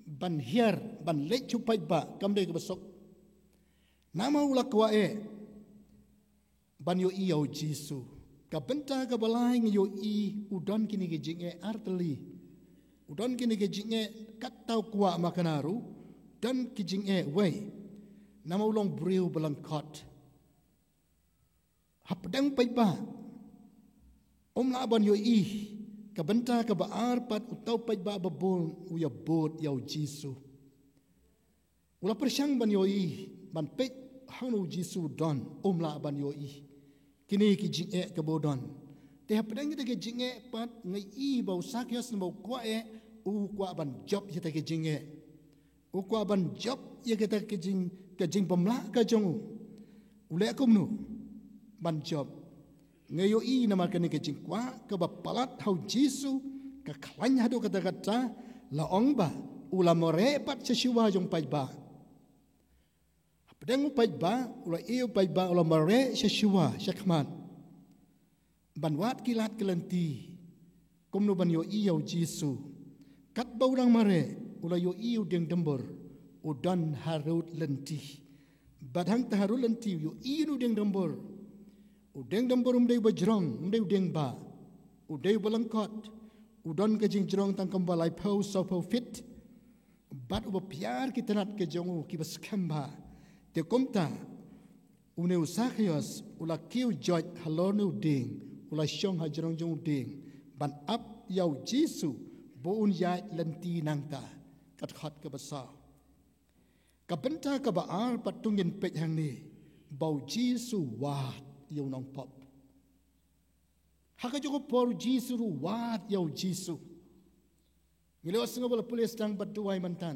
ban hiar, ban leit sha u paidbah, kam dei kaba suk. Namar u la kwah eh ban ïohi ïa u Jisu. Ka bynta kaba lai ngi ïohi u don kine ki jingeh artylli. U don kine ki jingeh katta u kwah makna ruh, don ki jingeh wei. Namar u long briew ba lyngkot. Hapdeng paidbah, um lah ban ïohi. Ka bynta kaba ar pat, uta u paidbah babun u ïabud ïa u Jisu. U la pyrshang ban ïohi, ban peit hangno u Jisu u don, um lah ban ïohi kine ki jingeh kaba u don. Te hapdeng kita ki jingeh pat ngi ïohi ba u Sakhios, namar u kwah eh, u kwah ban jop ïa kita ki jingeh. U kwah ban jop ïa kita ki jing, ka jingbymlah ka jong u. U leh kumno ban jop? Ngi ïohi namar kane ka jingkwah kaba palat ha u Jisu ka khlaiñ haduh katta katta, la ong ba u la mareh pat sha shuwa jong u paidbah. Hapdeng u paidbah, u la ïohi u paidbah u la mareh sha shuwa, sha khmat, ban wad ki lad ki lynti kumno ban ïohi ïa u Jisu. Katba u dang mareh, u la ïohi u dieng dumbur u don harud lynti. Bad hangta harud lynti u ïohi u dieng dumbur. U dieng dumbur um dei ba jrong, um dei u dieng bah. U dei ba lyngkot. U don ka jingjrong tang kumba laiphew sawphew fit. Bad uba pynïar ki tnat ka jong u kiba skhem bha. Te kumta, une u Sakhios u la kiew joit halor une u dieng, u la shong ha jrong jong u dieng ban ap ïa u Jisu ba un ïaid lynti nangta. Ka dkhot kaba saw. Ka bynta kaba ar pat, to ngin peit hangne ba u Jisu u wad ïa u nongpop. Ha kajuh ka por u Jisu ruh u wad ïa u Jisu. Ngi la ïohsngew ba la pule sdang bad duwai mynta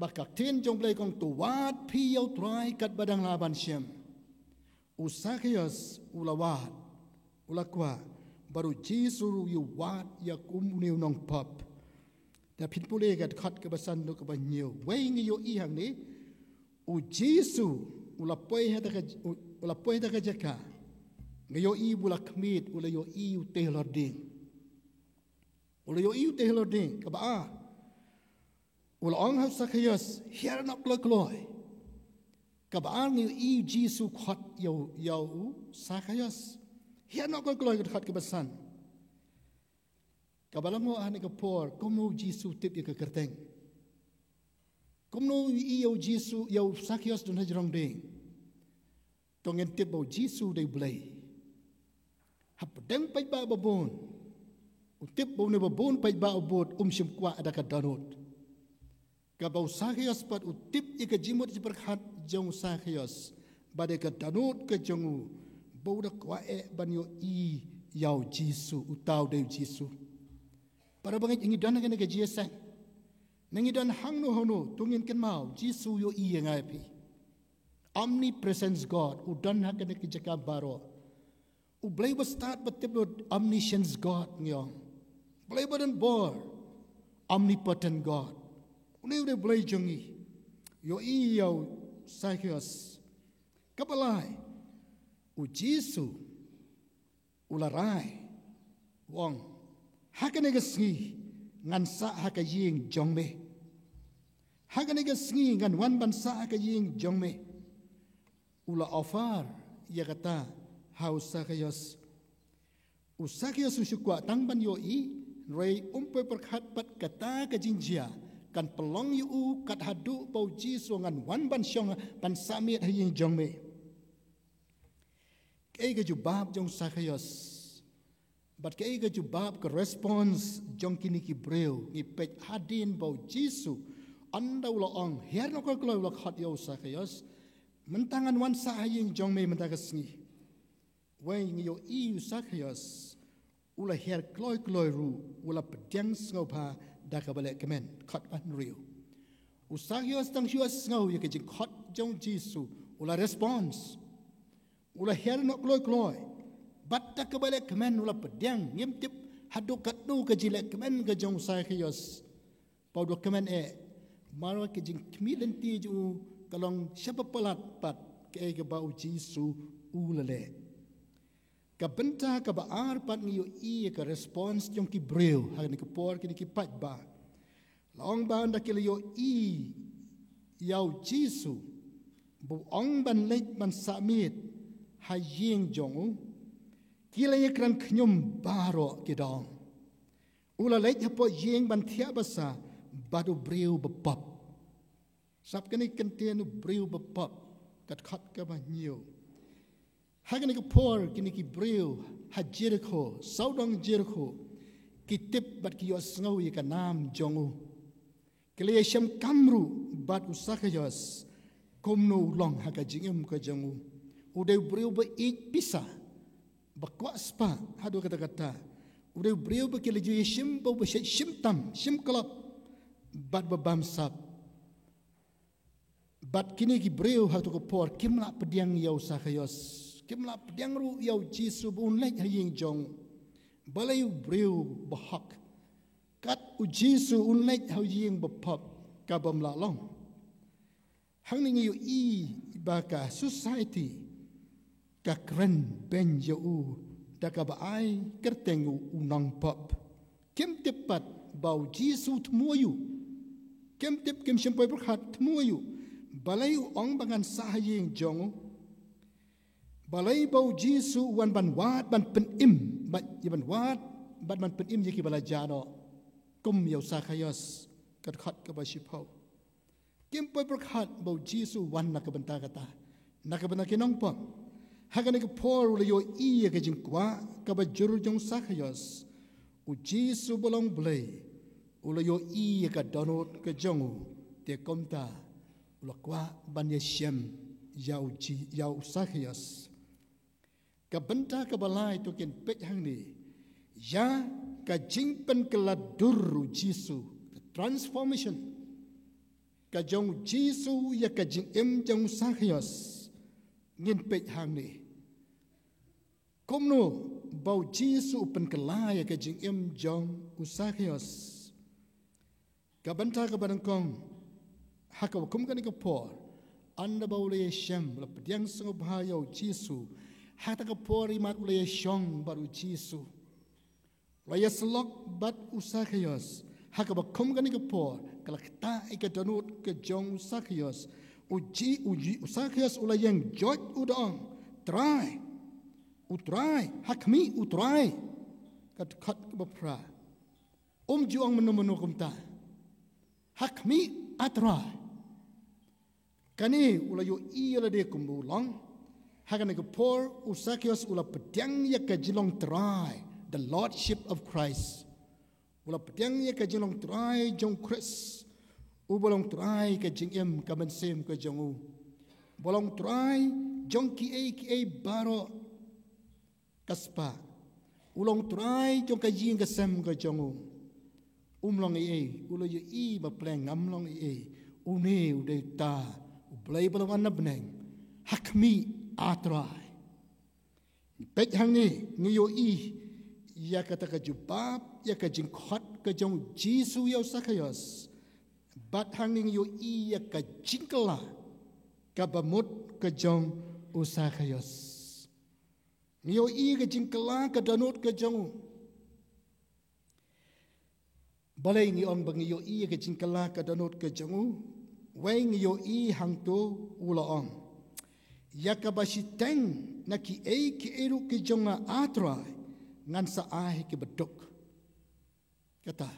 ba ka ktien jong u Blei ka ong, to wad phi ïa u Trai katba dang lah ban shem. U Sakhios u la wad, u la kwah, bad u Jisu ruh u wad ïa kum une u nongpop. Te phin pule ka dkhot kaba san haduh kaba hynñiew. Wei ngi ïohi hangne, u Jisu u la poi ha kata ka, u, u la poi ha kata ka jaka. Ngi ïohi ba u la khmied, u la ïohi u teh halor dieng. U la ïohi u teh halor dieng, kaba ar. U la ong ha u Sakhios, hiar noh kloi kloi. Kaba ar ngi ïohi u Jisu u khot ïa u, ïa u Sakhios. Hiar noh kloi kloi, ka dkhot kaba san. Kaba la ngoh ha kane ka por, kumno u Jisu u tip ïa ka kyrteng? Kumno u ïohi ïa u Jisu, ïa u Sakhios don ha jrong dieng? To ngin tip ba u Jisu u dei u Blei. Hapdeng paidbah babun, u tip ba une babun paidbah u bud, um shym kwah da ka dohnud. Kaba u Sakhios pat u tip ïa ka jingmut jingpyrkhat jong u Sakhios, bad ïa ka dohnud ka jong u, ba u da kwah eh ban ïohi ïa u Jisu, uta u dei u Jisu. Para bangeit, ngi don ha kane ka jingïaseng, ne ngi don hangno hangno, to ngin kynmaw, Jisu u ïohi ïa nga ïa phi. Omnipresence God, u don ha kane ka jaka baroh. U Blei uba stad ba tip lut, omniscience God ngi ong. Blei ba don bor, omnipotent God. Une u dei u Blei jong ngi. Ïohi ïa u Sakhios. Kaba lai, u Jisu u la rai, u ong, ha kane ka sngi ngan sah ha ka ïing jong me. Ha kane ka sngi ngan wan ban sah ha ka ïing jong me. U la offer ïa kata ha u Sakhios. U Sakhios u shu kwah tang ban ïohi, hynrei um poi pyrkhat pat kata ka jingjia kan pynlong ïa u kat haduh ba u Jisu u ong, ngan wan ban shong, ban sah miet ha ïing jong me. Kaei ka jubab jong u Sakhios? Bad kaei ka jubab, ka response jong kine ki briew? Ngi peit hadien ba u Jisu, ynda u la ong, hiar noh kloi kloi, u la khot ïa u Sakhios, mynta ngan wan sah ha ïing jong me mynta ka sngi. Wei ngi ïohi u Sakhios u la hiar kloi kloi ruh, u la pdiang sngewbha da kaba leh kmen. Dkhot ba hynriew. U Sakhios tang shu sngew ïa ka jingkhot jong u Jisu, u la response. U la hiar noh kloi kloi. Bad da kaba leh kmen u la pdiang, ngim tip haduh katno ka jingleh kmen ka jong u Sakhios. Ba u da kmen eh, namar ka jingkhmih lynti jong u ka long shaba palat pat kaei kaba u Jisu u la leh. Ka bynta kaba ar pat ngi ïohi ïa ka response jong ki briew ha kane ka por, kine ki paidbah. La ong ba ynda ki la ïohi ïa u Jisu ba u ong ban leit ban sah miet ha ïing jong u, ki la ïakren khñium baroh, ki da ong, u la leit hapoh ïing ban thiah basa bad u briew bapop. Sngap kane ka kyntien, u briew bapop, ka dkhot kaba hynñiew. Ha kane ka por kine ki briew ha Jerikho, sawdong Jerikho, ki tip bad ki ïohsngew ïa ka nam jong u. Ki la ïashem kam ruh bad u Sakhios kumno u long ha ka jingim ka jong u. U dei u briew ba ïeit pisa, ba kwah spah haduh katta katta. U dei u briew ba ki la ju ïashim, ba u ba shait shim tam, shim klop bad ba bamsap. Bad kine ki briew ha kato ka por kim lah pdiang ïa u Sakhios, kim lah pdiang ruh ïa u Jisu ba un leit ha ïing jong. Balei? U briew bahok. Kat u Jisu un leit ha ïing bapop, ka bym lah long. Hangne ngi ïohi ba ka society ka kren beiñ ïa u da kaba ai kyrteng u, u nongpop. Kim tip pat ba u Jisu thmu ïa u. Kim tip, kim shym poi pyrkhat, thmu ïa u. Balei u ong ba ngan sah ha ïing jong u? Balei ba u Jisu u wan ban wad ban pynim, bad ïa ban wad bad ban pynim ïa kiba la jah noh, kum ïa u Sakhios, ka dkhot kaba shiphew. Kim poi pyrkhat ba u Jisu u wan na ka bynta kata, na ka bynta ki nongpop. Ha kane ka por u la ïohi ïa ka jingkwah kaba jur jong u Sakhios. U Jisu ba long Blei u la ïohi ïa ka dohnud ka jong u, te kumta u la kwah ban ïashem ïa u Ji-, ïa u Sakhios. Ka bynta kaba lai to ngin peit hangne ïa ka jingpynkylla dur u Jisu, ka transformation ka jong u Jisu ïa ka jingim jong u Sakhios. Ngin peit hangne kumno ba u Jisu u pynkylla ïa ka jingim jong u Sakhios. Ka bynta kaba nyngkong, ha kaba kum kane ka por, ynda ba u la ïashem, u la pdiang sngewbha ïa u Jisu, ha kata ka por imat u la ïashong bad u Jisu, u la ïasyllok bad u Sakhios. Ha kaba kum kane ka por ka la ktah ïa ka dohnud ka jong u Sakhios. U Ji-, u Ji-, u Sakhios u la ïeng joit, u da ong, Trai, u Trai, ha khmih, u Trai. Ka dkhot kaba phra. Um ju ong mynno mynno kumta. Ha khmih, a Trai. Kane u la ïohi ïa lade kumba u long. Ha kane ka por u Sakhios u la pdiang ïa ka jinglong Trai, the Lordship of Christ. U la pdiang ïa ka jinglong Trai jong u Khrist. U ba long Trai ka jingim, ka mynsiem ka jong u. Ba long Trai jong kiei kiei baroh. Ka spah. U long Trai jong ka ïing ka sem ka jong u. Um long ei ei, u la ïohi ba pleng ngam long ei ei. Une u dei uta u Blei ba long na bneng. Ha khmih, a Trai. Peit hangne ngi ïohi ïa kata ka jubab ïa ka jingkhot ka jong u Jisu ïa u Sakhios. Bad hangne ngi ïohi ïa ka jingkylla kaba mut ka jong u Sakhios. Ngi ïohi ka jingkylla ka dohnud ka jong u. Balei ngi ong ba ngi ïohi ka jingkylla ka dohnud ka jong u? Wei ngi ïohi hangto u la ong, ïa kaba shiteng na kiei kiei ruh ki jong nga, a Trai, ngan sa ai ha kiba duk. Kata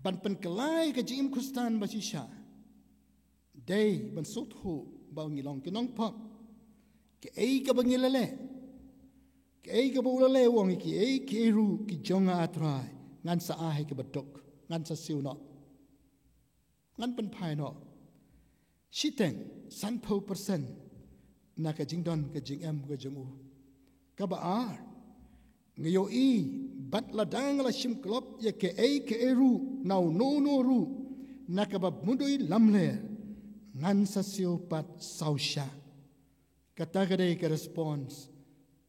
ban pynkylla ïa ka jingim Khristan ba shisha dei ban sngewthuh ba ngi long ki nongpop. Kaei kaba ngi la leh, kaei kaba u la leh, u ong, kiei kiei ruh ki jong nga, a Trai, ngan sa ai ha kiba duk, ngan sa siew noh. Ngan pynphai noh shiteng, sanphew percent na ka jingdon ka jingem ka jong u. Kaba ar, ngi ïohi bad lada nga la shim klop ïa kaei kaei ruh na uno uno ruh na kaba mudui lamler, ngan sa siew pat saw shah. Kata ka dei ka response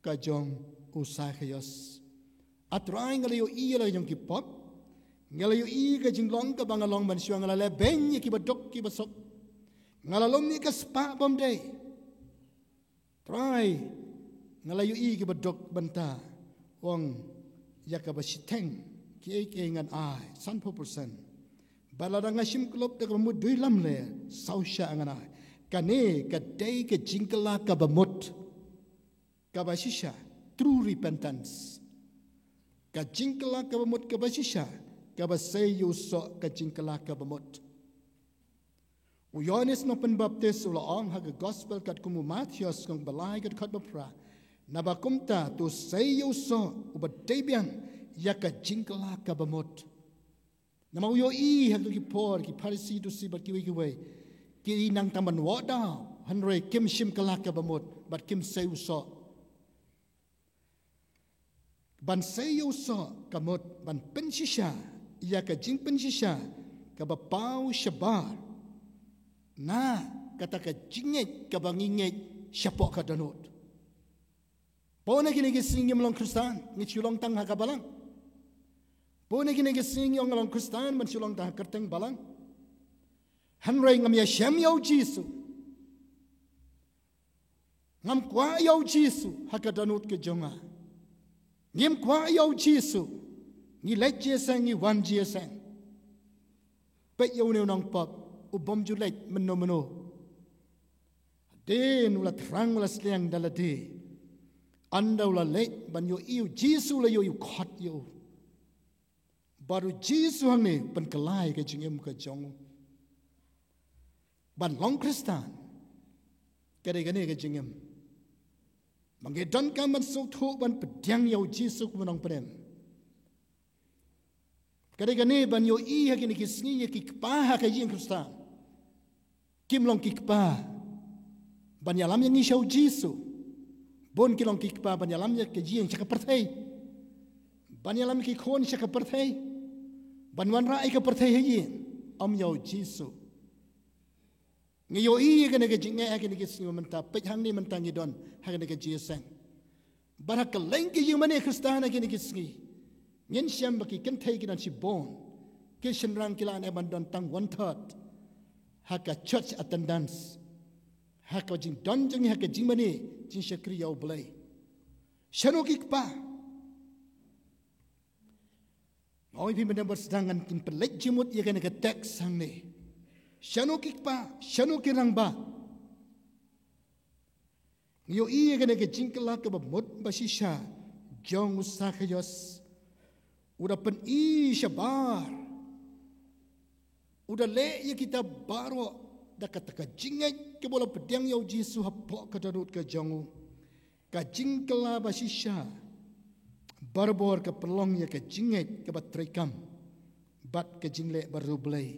ka jong u Sakhios. A Trai, nga la ïohi ïa la jong ki pop. Nga la ïohi ka jinglong kaba nga long ban shuwa, nga la leh beiñ ïa kiba duk kiba suk. Nga la lum ïa ka spah bymdei. Trai, nga la ïohi kiba duk bynta. Ong ïa kaba shiteng, kiei kiei ngan ai, sanphew percent. Bad lada nga shim khlop da kaba mut duh lamler, saw shah ngan ai. Kane ka dei ka jingkylla kaba mut kaba shisha, true repentance. Ka jingkylla kaba mut kaba shisha, kaba sei ïa u soh ka jingkylla kaba mut. U Ïoannis Nongpynbaptis u la ong ha ka gospel katkum u Mathaios lynnong ba lai ka dkhot ba phra, naba kumta to sei ïa u soh uba dei biang ïa ka jingkylla kaba mut. Namar u ïohi ha ki por ki Pharisi, Sadusi bad kiwei kiwei ki nang tang ban wad daw, hynrei kim shim kylla kaba mut bad kim sei u soh. Ban sei ïa u soh ka mut ban pynshisha ïa ka jingpynshisha kaba paw shabar na kata ka jingngeit kaba ngi ngeit shapoh ka dohnud. Bun na kine ki sngi ngim long Khristan, ngi shu long tang ha ka balang. Bun na kine ki sngi ngi ong nga long Khristan, ban shu long tang ha ka kyrteng balang. Hynrei ngam ïashem ïa u Jisu. Ngam kwah ïa u Jisu ha ka dohnud ka jong nga. Ngim kwah ïa u Jisu. Ngi leit jingïaseng, ngi wan jingïaseng. Peit ïa une u nongpop, u bym ju leit mynno mynno. Hadien u la thrang, u la sliang da lade. Ynda u la leit ban ïohi ïa u Jisu, u la ïohi u khot ïa u. Bad u Jisu hangne u pynkylla ïa ka jingim ka jong u. Ban long Khristan ka dei kane ka jingim. Ba ngi donkam ban sngewthuh ban pdiang ïa u Jisu kum u nongpynim. Ka dei kane ban ïohi ha kine ki sngi ïa ki kpa ha ka ïing Khristan. Kim long ki kpa ban ïalam ïa ngi sha u Jisu. Bun ki long ki kpa ban ïalam ïa ka ïing sha ka pyrthei. Ban ïalam ïa ki khun sha ka pyrthei. Ban wanrah ïa ka pyrthei ha ïing. Ym ïa u Jisu. Ngi ïohi ïa kane ka jingeh ha kine ki sngi mynta, peit hangne mynta ngi don ha kane ka jingïaseng. Bad ha kylleng ki ïingmane Khristan ha kine ki sngi, ngin shem ba ki kynthei ki don shibun. Ki shynrang ki la neh ban don tang one third ha ka church attendance, ha ka jingdon jong ngi ha ka jingmane jingshakri ïa U Blei. Shano ki kpa? Nga ong ïa phi mynta ba sdang ngan kin pynleit jingmut ïa kane ka text hangne. Shano ki kpa, shano ki rangbah? Ngi ïohi ïa kane ka jingkylla kaba mut ba shisha jong u Sakhaios. U da pyni shabar, u da leh ïa kita baroh da kata ka jingngeit kaba u la pdiang ïa u Jisu hapoh ka dohnud ka jong u. Ka jingkylla ba shisha barabor ka pynlong ïa ka jingngeit kaba treikam bad ka jingleh bariewblei.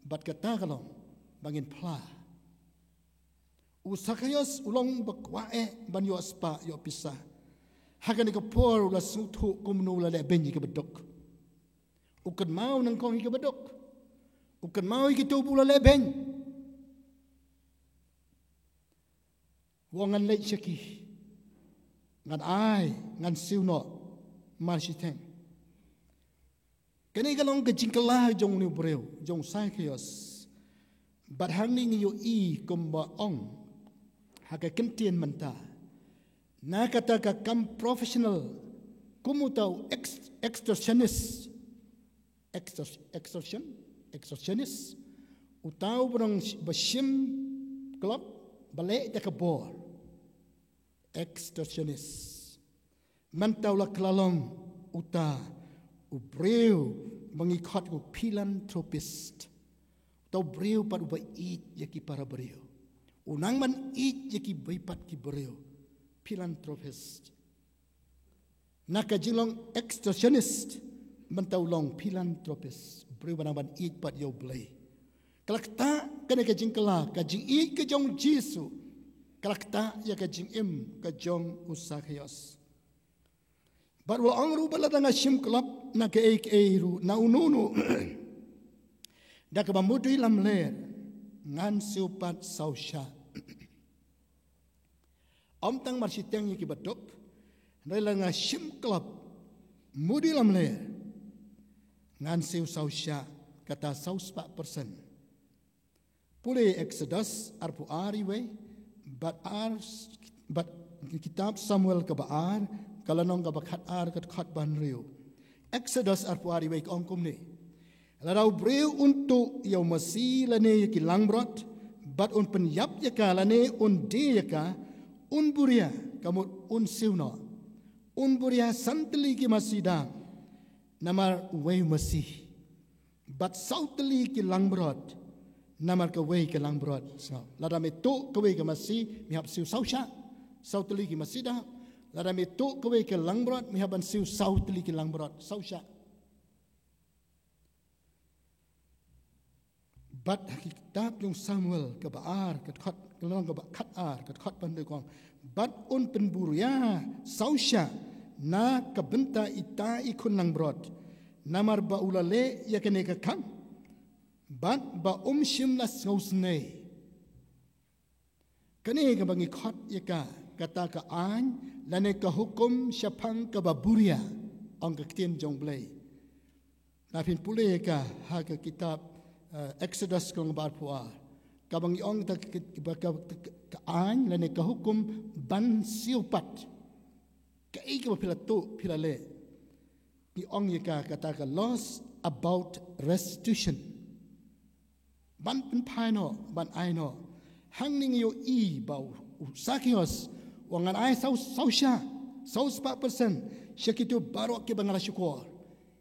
Bad kata ka long ba ngin phla. U Sakhaios u long ba kwah eh ban ïoh spah ïoh pisa. Ha kane ka por u la sngewthuh kumno u la leh beiñ ïa kaba duk. U kynmaw nyngkong ïa kaba duk. U kynmaw ïa kito ba u la leh beiñ. U ong ngan leit sha ki, ngan ai, ngan siew noh marshiteng. Kane ka long ka jingkylla jong une u briew, jong u Sakhaios. Bad hangne ngi ïohi kumba ong ha ka ktien mynta, na kata ka kam professional kum uta u ex-, extortionist. Extor-, extortion, extortionist. Uta u briew ba shim khlop, ba leh da ka bor. Extortionist. Mynta u la kylla long uta u briew ba ngi khot u philanthropist. Uta u briew pat uba ïeit ïa ki para briew. U nang ban ïeit ïa kiwei pat ki briew. Philanthropist. Na ka jinglong extortionist, mynta u long philanthropist, briew ba nang ban ïeit pat ïa U Blei. Ka la ktah kane ka jingkylla, ka jingïeit ka jong u Jisu, ka la ktah ïa ka jingim ka jong u Sakhaios. Bad u la ong ruh ba lada nga shim khlop na kaei kaei ruh, na uno uno, da kaba mut duh lamler, ngan siew pat saw shah. Ym tang mar shiteng ïa ki baduk, hynrei lada nga shim klop, mudui lamler, ngan siew saw shah, kata saw spah persen. Pule Exodus arphew ar, iwei, bad ar, bad kitab Samuel kaba ar, ka lynnong kaba khat ar, ka dkhot ba hynriew. Exodus arphew ar, iwei, ka ong kumne: Lada u briew un tuh ïa u masi lane ïa ki langbrot, bad un pynïap ïa ka lane un die ïa ka, un buria, ka mut un siew noh. Un buria san tylli ki masi dap, namar uwei u masi, bad saw tylli ki langbrot, namar kawei ka langbrot. So, lada me tuh kawei ka masi, me hap siew saw shah, saw tylli ki masi dap. Lada me tuh kawei ka langbrot, me hap ban siew saw tylli ki langbrot, saw shah. Bad ha ki kitab jong Samuel kaba ar, ka dkhot, ka lynnong kaba khat ar, ka dkhot ba hynriew, ka ong: Bad un pynburia saw shah na ka bynta ita i khun langbrot, namar ba u la leh ïa kane ka kam, bad ba um shym la sngewsynei. Kane kaba ngi khot ïa ka, kata ka aiñ lane ka hukum shaphang kaba buria, ong ka ktien jong U Blei. Lada phin pule ïa ka ha ka kitab, eh, Exodus ka lynnong ba arphew ar, kaba ngi ong ta ka, ka, ka, ka aiñ lane ka hukum ban siew pat. Kaei kaba phi la tuh, phi la leh, ngi ong ïa ka, kata ka laws about restitution. Ban pynphai noh, ban ai noh. Hangne ngi ïohi ba u, u Sakhaios u ong, ngan ai saw, saw shah, saw spah persen, sha kito baroh kiba nga la shukor,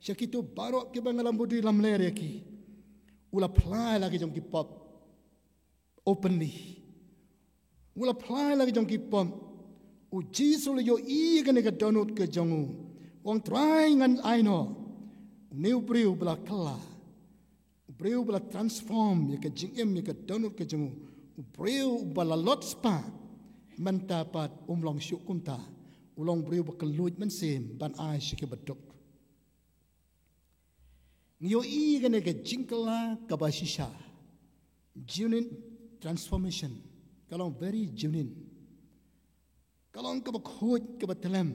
sha kito baroh kiba nga la mudui lamler ïa ki. U la phla ïa la ki jong ki pop openly. U la phla ïa la ki jong ki pop. U Jisu u la ïohi ïa kane ka dohnud ka jong u. U ong, Trai, ngan ai noh. Une u briew ba la kylla, u briew ba la transform ïa ka jingim, ïa ka dohnud ka jong u, u briew ba la lot spah, mynta pat um long shuh kumta. U long briew ba kylluid mynsiem ban ai sha ki baduk. Ngi ïohi kane ka jingkylla kaba shisha. Genuine transformation. Ka long very genuine. Ka long kaba khuid, kaba tyllem.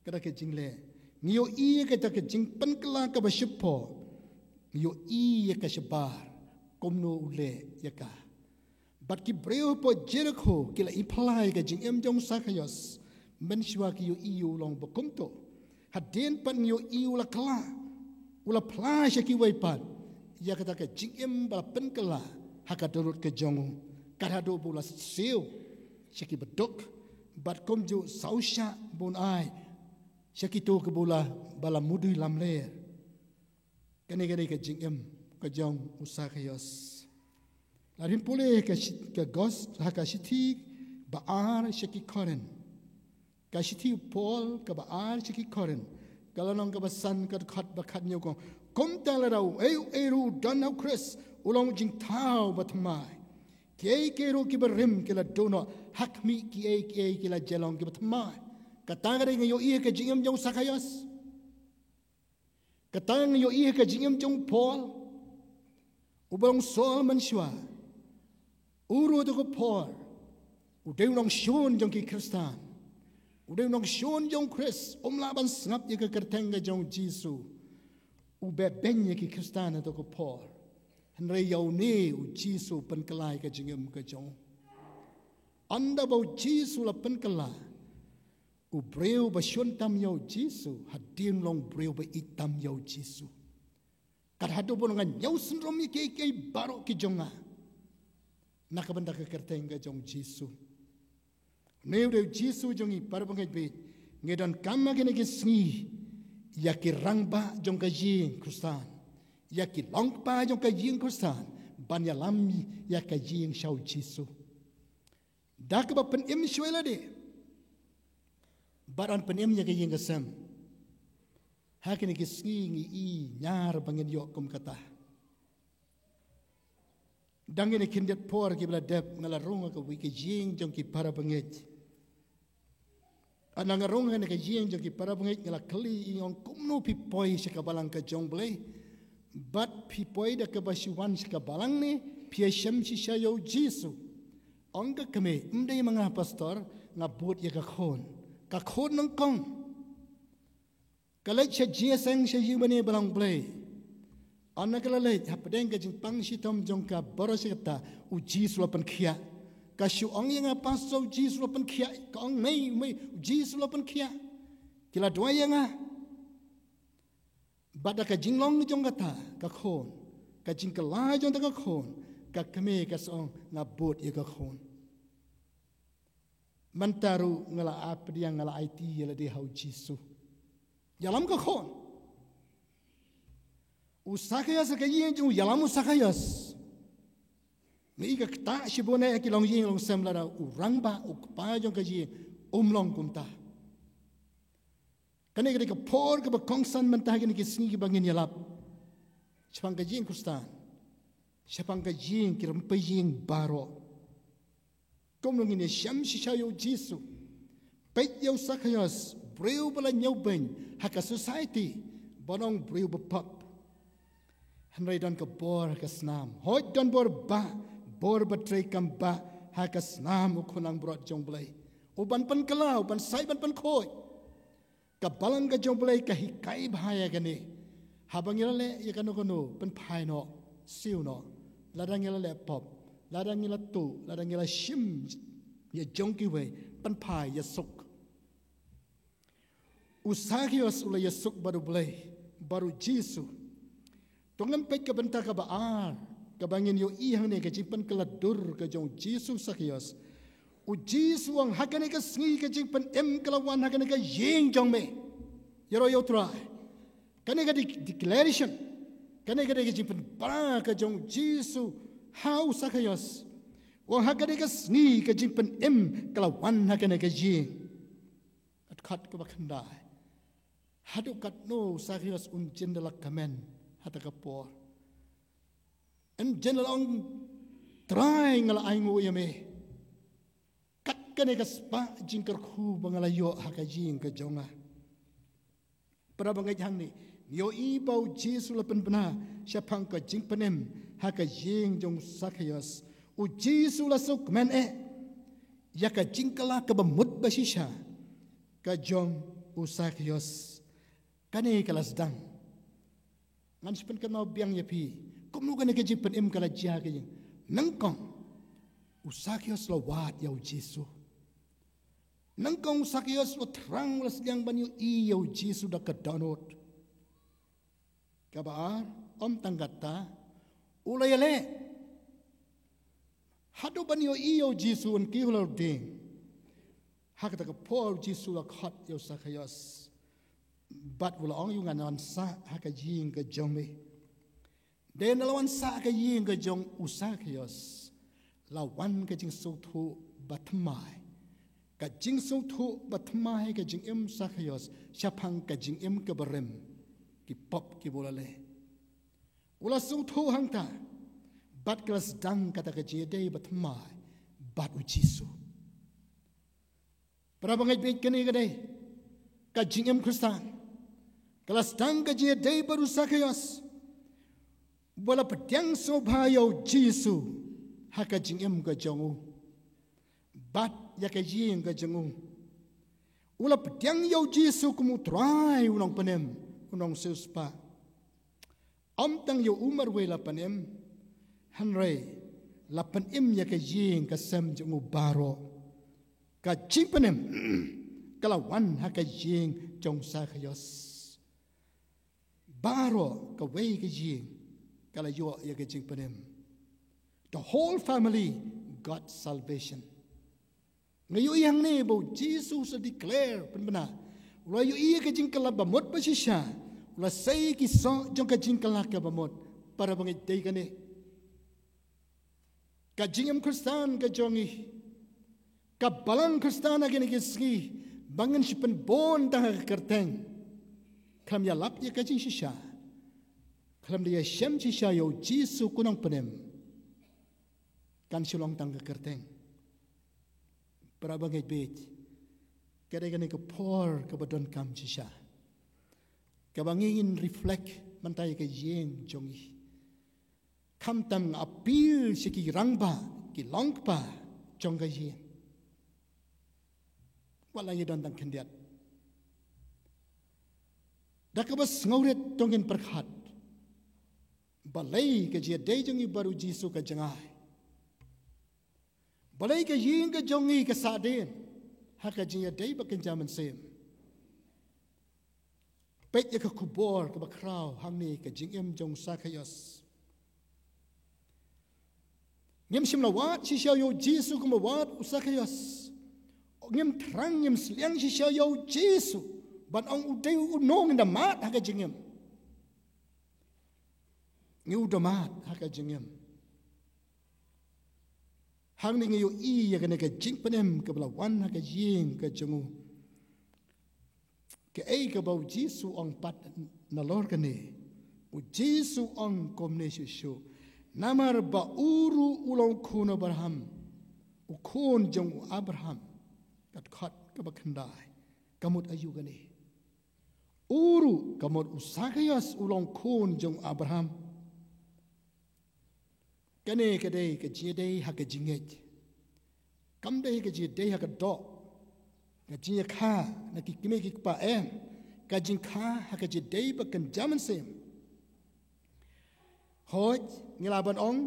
Kata ka jingleh. Ngi ïohi kata ka jingpynkylla kaba shipor. Ngi ïohi ïa ka shabar, kumno u leh ïa ka. Bad ki briew hapoh Jerikho ki la ïohi phla ïa ka jingim jong u Sakhaios. Mynshuwa ki ïohi u long ba kumto. Hadien pat ngi ïohi u la kylla, u la phla sha kiwei pat ïa kata ka jingim ba la pynkylla ha ka dohnud ka jong u. Kat haduh ba u la siew sha ki baduk. Bad kumjuh saw shah ba un ai sha kito kiba la, ba la mudui lamler. Kane ka dei ka jingim ka jong u Sakhaios. Lada phin pule ka shi-, ka gos-, ha ka shithi ba ar sha ki Korinth. Ka shithi u Paul kaba ar sha ki Korinth, ka lynnong kaba san, ka dkhot ba khathynñiew, ka ong: Kumta lada uei uei ruh u don ha u Khrist, u long u jingthaw bathymmai. Kiei kiei ruh kiba rim ki la duh noh, ha khmih kiei kiei ki la jia long kiba thymmai. Kata ka dei, ngi ïohi ka jingim jong u Sakhaios. Kata ngi ïohi ha ka jingim jong u Paul, uba long Saul mynshuwa. U ruh uta u Paul u dei u nongshun jong ki Khristan, u dei u nongshun jong u Khrist, um lah ban sngap ïa ka kyrteng ka jong u Jisu. U beh beiñ ïa ki Khristan uta u Paul. Hynrei ïa une u Jisu u pynkylla ïa ka jingim ka jong u. Ynda ba u Jisu u la pynkylla, u briew ba shun tam ïa u Jisu, hadien u long u briew ba ïeit tam ïa u Jisu. Kat haduh ba u ong, ngan ïohsynrum ïa kiei kiei baroh ki jong nga, na ka bynta ka kyrteng ka jong u Jisu. Une u dei u Jisu jong ngi, para bangeit, bad ngi donkam ha kine ki sngi ïa ki rangbah jong ka ïing Khristan, ïa ki longkpa jong ka ïing Khristan, ban ïalam ïa ka ïing sha u Jisu. Da kaba pynim shuwa lade, bad yn pynim ïa ka ïing ka sem. Ha kine ki sngi ngi i ñiar ba ngin ïoh kum kata. Dang ïa kine ki khyndiat por kiba la dep, nga la rung ha kawei ka ïing jong ki para bangeit. Ynda nga rung ha kane ka ïing jong ki para bangeit, nga la kylli, ong, kumno phi poi sha ka balang ka jong u Blei? Bad phi poi da kaba shu wan sha ka balang ne phi ïashem shisha ïa u Jisu? Ong ka kmie, ym dei ma nga, Pastor, nga bud ïa ka khun. Ka khun nyngkong ka leit sha jingseng sha ïing bad ïa ba long Blei. Haba ka la leit, hapdeng ka jingpang shitom jong ka baroh shi katta, u Jisu u la pynkhiah. Ka shu ong ïa nga, Pastor, u Jisu u la pynkhiah. Ka ong, mei, mei, u Jisu u la pynkhiah. Ki la duwai ïa nga. Bad da ka jinglong jong kata ka khun, ka jingkylla jong kata ka khun, ka kmie ka sa ong, nga bud ïa ka khun. Mynta ruh nga la ap pdiang, nga la aiti ïa lade ha u Jisu. Ïalam ka khun. U Sakhios ha ka ïing jong u, ïalam u Sakhios. Nga i ka ktah shibun eh ha ki longïing longsem, lada u rangbah, u kpa jong ka ïing, um long kumta. Kane ka dei ka por kaba kongsan mynta ha kine ki sngi kiba ngin ïalap shaphang ka ïing Khristan, shaphang ka ïing, ki rympei ïing baroh. Kumno ngin ïashem shisha ïa u Jisu. Peit ïa u Sakhios, briew ba la ñiewbeiñ ha ka society, ba long briew ba pop. Hynrei don ka bor ha ka snam. Hooid, don bor bah, bor ba trei kam bah ha ka snam u khun langbrot jong u Blei. U ban pynkylla, u ban sait, ban pynkhuid. Ka balang ka jong u Blei ka hikai bha ïa kane. Haba ngi la leh ïa kano kano, pynphai noh, siew noh. Lada ngi la leh pop, lada ngi la tuh, lada ngi la shim ïa jong kiwei, pynphai, ïasuk. U Sakhios u la ïasuk bad u Blei, bad u Jisu. To ngin peit ka bynta kaba ar, kaba ngin ïohi hangne, ka jingpynkylla dur ka jong u Jisu, Sakhios. U Jisu u ong, ha kane ka sngi ka jingpynim ka la wan ha kane ka ïing jong me. Ïaroh ïa u Trai. Kane ka de-, declaration. Kane ka dei ka jingpynbna ka jong u Jisu ha u Sakhios. U ong, ha kane ka sngi ka jingpynim ka la wan ha kane ka ïing. Ka dkhot kaba khyndai. Haduh katno u Sakhios un jin da la kmen ha kata ka por? Un jin da la ong, Trai, nga la ainguh ïa me. Kat kane ka spah jingkyrkhu ba nga la ïoh ha ka ïing ka jong nga. Para bangeit, hangne ngi ïohi ba u Jisu u la pynbna shaphang ka jingpynim ha ka ïing jong u Sakhios. U Jisu u la sngewkmen eh ïa ka jingkylla kaba mut ba shisha ka jong u Sakhios. Kane ka la sdang. Ngan sa pynkynmaw biang ïa phi kumno kane ka jingpynim ka la jia ha ka ïing. Nyngkong, u Sakhios u la wad ïa u Jisu. Nyngkong u Sakhios u la thrang, u la sdiang ban ïohi ïa u Jisu da ka dohnud. Kaba ar, ym tang kata, u la ïaleh. Haduh ban ïohi ïa u Jisu, un kiew halor u dieng. Ha kata ka por u Jisu u la khot ïa u Sakhios. Bad u la ong ïa u, ngan wan sah ha ka ïing ka jong me. Dei na la wan sah ha ka ïing ka jong u Sakhios, la wan ka jingsngewthuh bathymmai. Ka jingsngewthuh bathymmai ka jingim Sakhios shaphang ka jingim kaba rim, ki pop kiba u la leh. U la sngewthuh hangta, bad ka la sdang kata ka jingïadei bathymmai bad u Jisu. Para bangeit, bad kane ka dei ka jingim Khristan. Ka la sdang ka jingïadei bad u Sakhios, ba la pdiang sngewbha ïa u Jisu ha ka jingim ka jong u bad ïa ka ïing ka jong u. U la pdiang ïa u Jisu kum u Trai, u Nongpynim, u Nongsiewspah. Ym tang ïa u marwei la pynim, hynrei la pynim ïa ka ïing ka sem jong u baroh. Ka jingpynim ka la wan ha ka ïing jong u Sakhios. Baroh kawei ka ïing ka la ïoh ïa ka jingpynim. The whole family got salvation. Nga ïohi hangne ba u Jisu u sa declare, pynbna. U la ïohi ïa ka jingkylla ba mut ba shisha. U la sei ki soh jong ka jingkylla kaba mut. Para bangeit, dei kane ka jingim Khristan ka jong ngi. Ka balang Khristan ha kine ki sngi, ba ngin shu pynbun tang ha ka kyrteng, khlem ïalap ïa ka jingshisha, khlem da ïashem shisha ïa u Jisu kum u Nongpynim, kan shu long tang ka kyrteng. Para bangeit, bad ka dei kane ka por kaba donkam shisha, kaba ngin reflect mynta ïa ka ïing jong ngi. Khamtam nga appeal sha ki rangbah, ki longkpa jong ka ïing. Pat la ngi don tang khyndiat. Da kaba sngewrit to ngin pyrkhat. Balei ka jingïadei jong ngi bad u Jisu ka jngai? Balei ka ïing ka jong ngi ka sahdien ha ka jingïadei bad ka kynja mynsiem? Peit ïa ka khubor kaba khraw hangne, ka jingim jong u Sakaios. Ngim shym la wad shisha ïa u Jisu kumba wad u Sakaios. Ngim thrang, ngim sliang shisha ïa u Jisu ban ong u dei uno, ngin da mad ha ka jingim. Ngi u da mad ha ka jingim. Hangne ngi ïohi ïa kane ka jingpynim kaba la wan ha ka ïing ka jong u. Kaei kaba u Jisu ong pat nalor kane? U Jisu ong kumne shuh shuh, namar ba u ruh u long khun Abraham, u khun jong u Abraham. Ka dkhot kaba khyndai ka mut aïu kane? U ruh, ka mut u Sakaios, u long khun jong u Abraham. Kane ka dei ka jingïadei ha ka jingngeit. Kam dei ka jingïadei ha ka doh, ka jingïakha na ki kmie ki kpa, em. Ka jingkha ha ka jingïadei bad ka kynja mynsiem. Hooid, ngi lah ban ong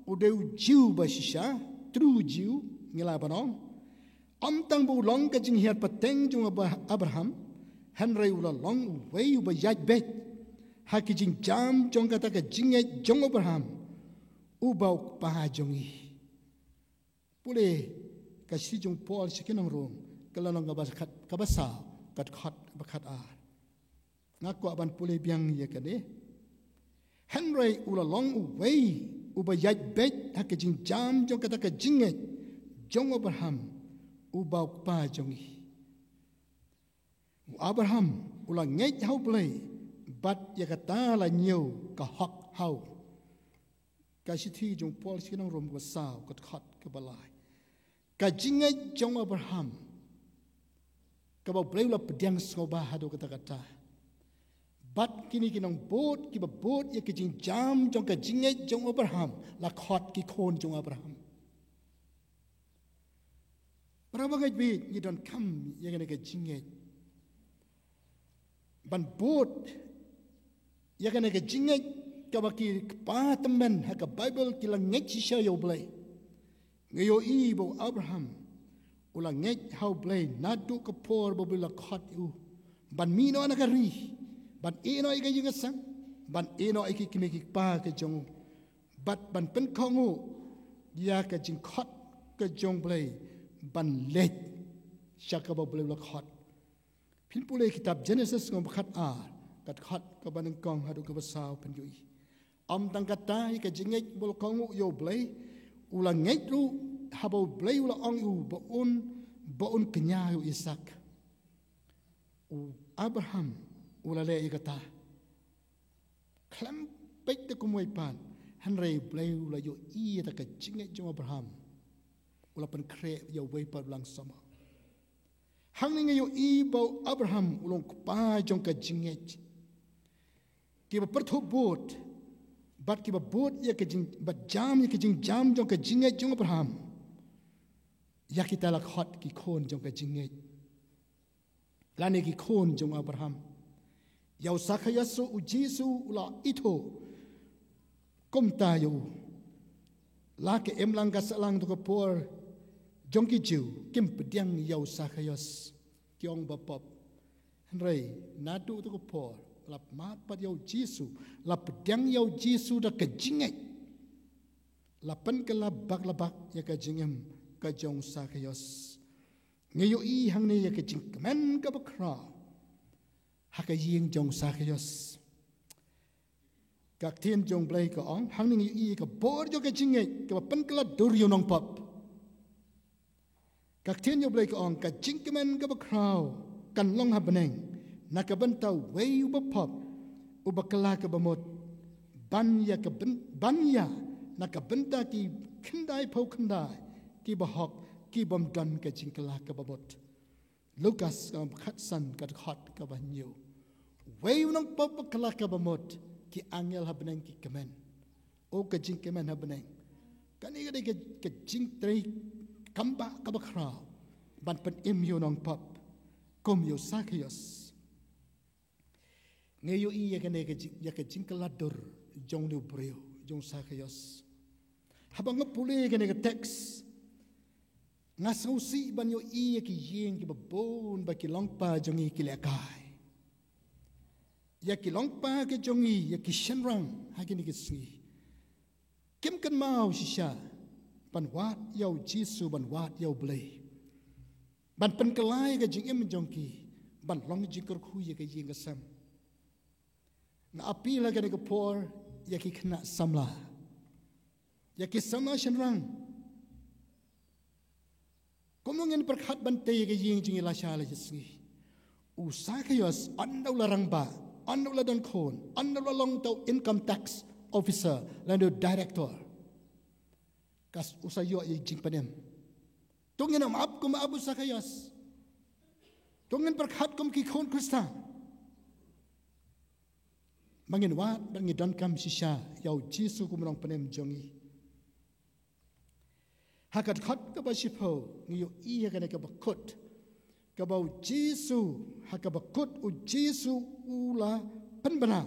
u dei u Jiw ba shisha, true Jiw, ngi lah ban ong. Ym tang ba u long ka jinghiar pateng jong Abra-, Abraham, hynrei u la long uwei uba ïaid beit ha ki jingjam jong kata ka jingngeit jong Abraham, uba u kpa jong ngi. Pule ka shithi jong u Paul sha ki nong Rom, ka lynnong kaba khat, kaba saw, ka dkhot kaba khat ar. Nga kwah ban pule biang ïa kane. Hynrei u la long uwei uba ïaid beit ha ka jingjam jong kata ka jingngeit jong Abraham, uba u kpa jong ngi. U Abraham u la ngeit ha U Blei, bad ïa kata la ñiew ka hok ha u. Ka shithi jong u Paul sha ki nong Rom kaba saw, ka dkhot kaba lai. Ka jingngeit jong u Abraham, kaba U Blei u la pdiang sngewbha haduh katta katta. Bad kine ki nongbud kiba bud ïa ka jingjam jong ka jingngeit jong u Abraham, la khot ki khun jong u Abraham. Para bangeit, ngi donkam ïa kane ka jingngeit ban bud ïa kane ka jingngeit kaba ki kpa tymmen ha ka Baibl ki la ngeit shisha ïa U Blei. Ngi ïohi ba u Abraham u la ngeit ha U Blei naduh ka por ba U Blei u la khot ïa u ban mih noh na ka ri, ban ïeh noh ïa ka ïing ka sem, ban ïeh noh ïa ki kmie ki kpa ka jong u, bad ban pynkohnguh ïa ka jingkhot ka jong U Blei ban leit sha kaba U Blei u la khot. Phin pule kitab Jenesis lynnong ba khat ar, ka dkhot kaba nyngkong haduh kaba saw, phin ïohi. Ym tang katta, ïa ka jingngeit ba u la kohnguh ïa U Blei, u la ngeit ruh haba U Blei u la ong ïa u ba un, ba un kñia ïa u Isaak. U Abraham u la leh ïa kata. Khlem peit da kumwei pat, hynrei U Blei u la ïohi ïa ka jingngeit jong u Abraham. U la pynkhreh ïa uwei pat u langsumar. Hangne ngi ïohi ba u Abraham u long u kpa jong ka jingngeit. Kiba pyrthuh bud, bad kiba bud ïa ka jing, bad jam ïa ka jingjam jong ka jingngeit jong u Abraham, ïa kita la khot ki khun jong ka jingngeit, lane ki khun jong u Abraham. Ïa u Sakaios ruh u Jisu u la ithuh kumta ïa u. La ka imlang ka sahlang haduh ka por jong ki Jiw kim pdiang ïa u Sakaios, ki ong ba pop. Hynrei naduh haduh ka por la mad pat ïa u Jisu, la pdiang ïa u Jisu da ka jingngeit, la pynkylla bak la bak ïa ka jingim ka jong u Sakaios. Ngi ïohi hangne ïa ka jingkmen kaba khraw ha ka ïing jong u Sakaios. Ka ktien jong U Blei ka ong, hangne ngi ïohi ïa ka bor jong ka jingngeit kaba pynkylla dur ïa u nongpop. Ka ktien jong U Blei ka ong, ka jingkmen kaba khraw kan long ha bneng na ka bynta uwei uba pop, uba kylla kaba mut, ban ïa ka byn-, ban ïa na ka bynta ki khyndai phew khyndai kiba hok, ki bym don ka jingkylla kaba mut. Lukas lynnong ba khatsan, ka dkhot kaba hynñiew. Uwei u nongpop ba kylla kaba mut, ki angel ha bneng ki kmen. O ka jingkmen ha bneng. Kane ka dei ka, ka jingtrei kam ba kaba khraw ban pynim ïa u nongpop. kum ïa u Sakhios. Nga ïohi ïa kane ka jing, ïa ka jingkylla dur jong u briew, jong u Sakhios. Haba nga pule ïa kane ka text, nga sngewsih ban ïohi ïa ki ïing kiba bun ba ki longpa jong ngi ki lehkai. Ïa ki longpa ki jong ngi, ïa ki shynrang ha kine ki sngi, kim kynmaw shisha ban wad ïa u Jisu, ban wad ïa u Blei, ban pynkylla ïa ka jingim jong ki, ban long jingkyrkhu ïa ka ïing ka sem. Nga appeal ha kane ka por ïa ki khynnah samla, ïa ki samla shynrang. Kumno ngin pyrkhat ban tei ïa ka ïing jong ngi lashai lashisngi? U Sakhios, ynda u la rangbah, ynda u la don khun, ynda u la long uta u income tax officer lane u director, ka s-, u sa ïoh ïa jingpynim. To ngin ym ap kum ba ap u Sakhios. To ngin pyrkhat kum ki khun Khristan. Ba ngin wad, ba ngin donkam shisha ïa u Jisu kum u nongpynim jong ngi. Ha ka dkhot kaba shiphew ngi ïohi ïa kane kaba kut, kaba u Jisu, ha kaba kut u Jisu u la pynbna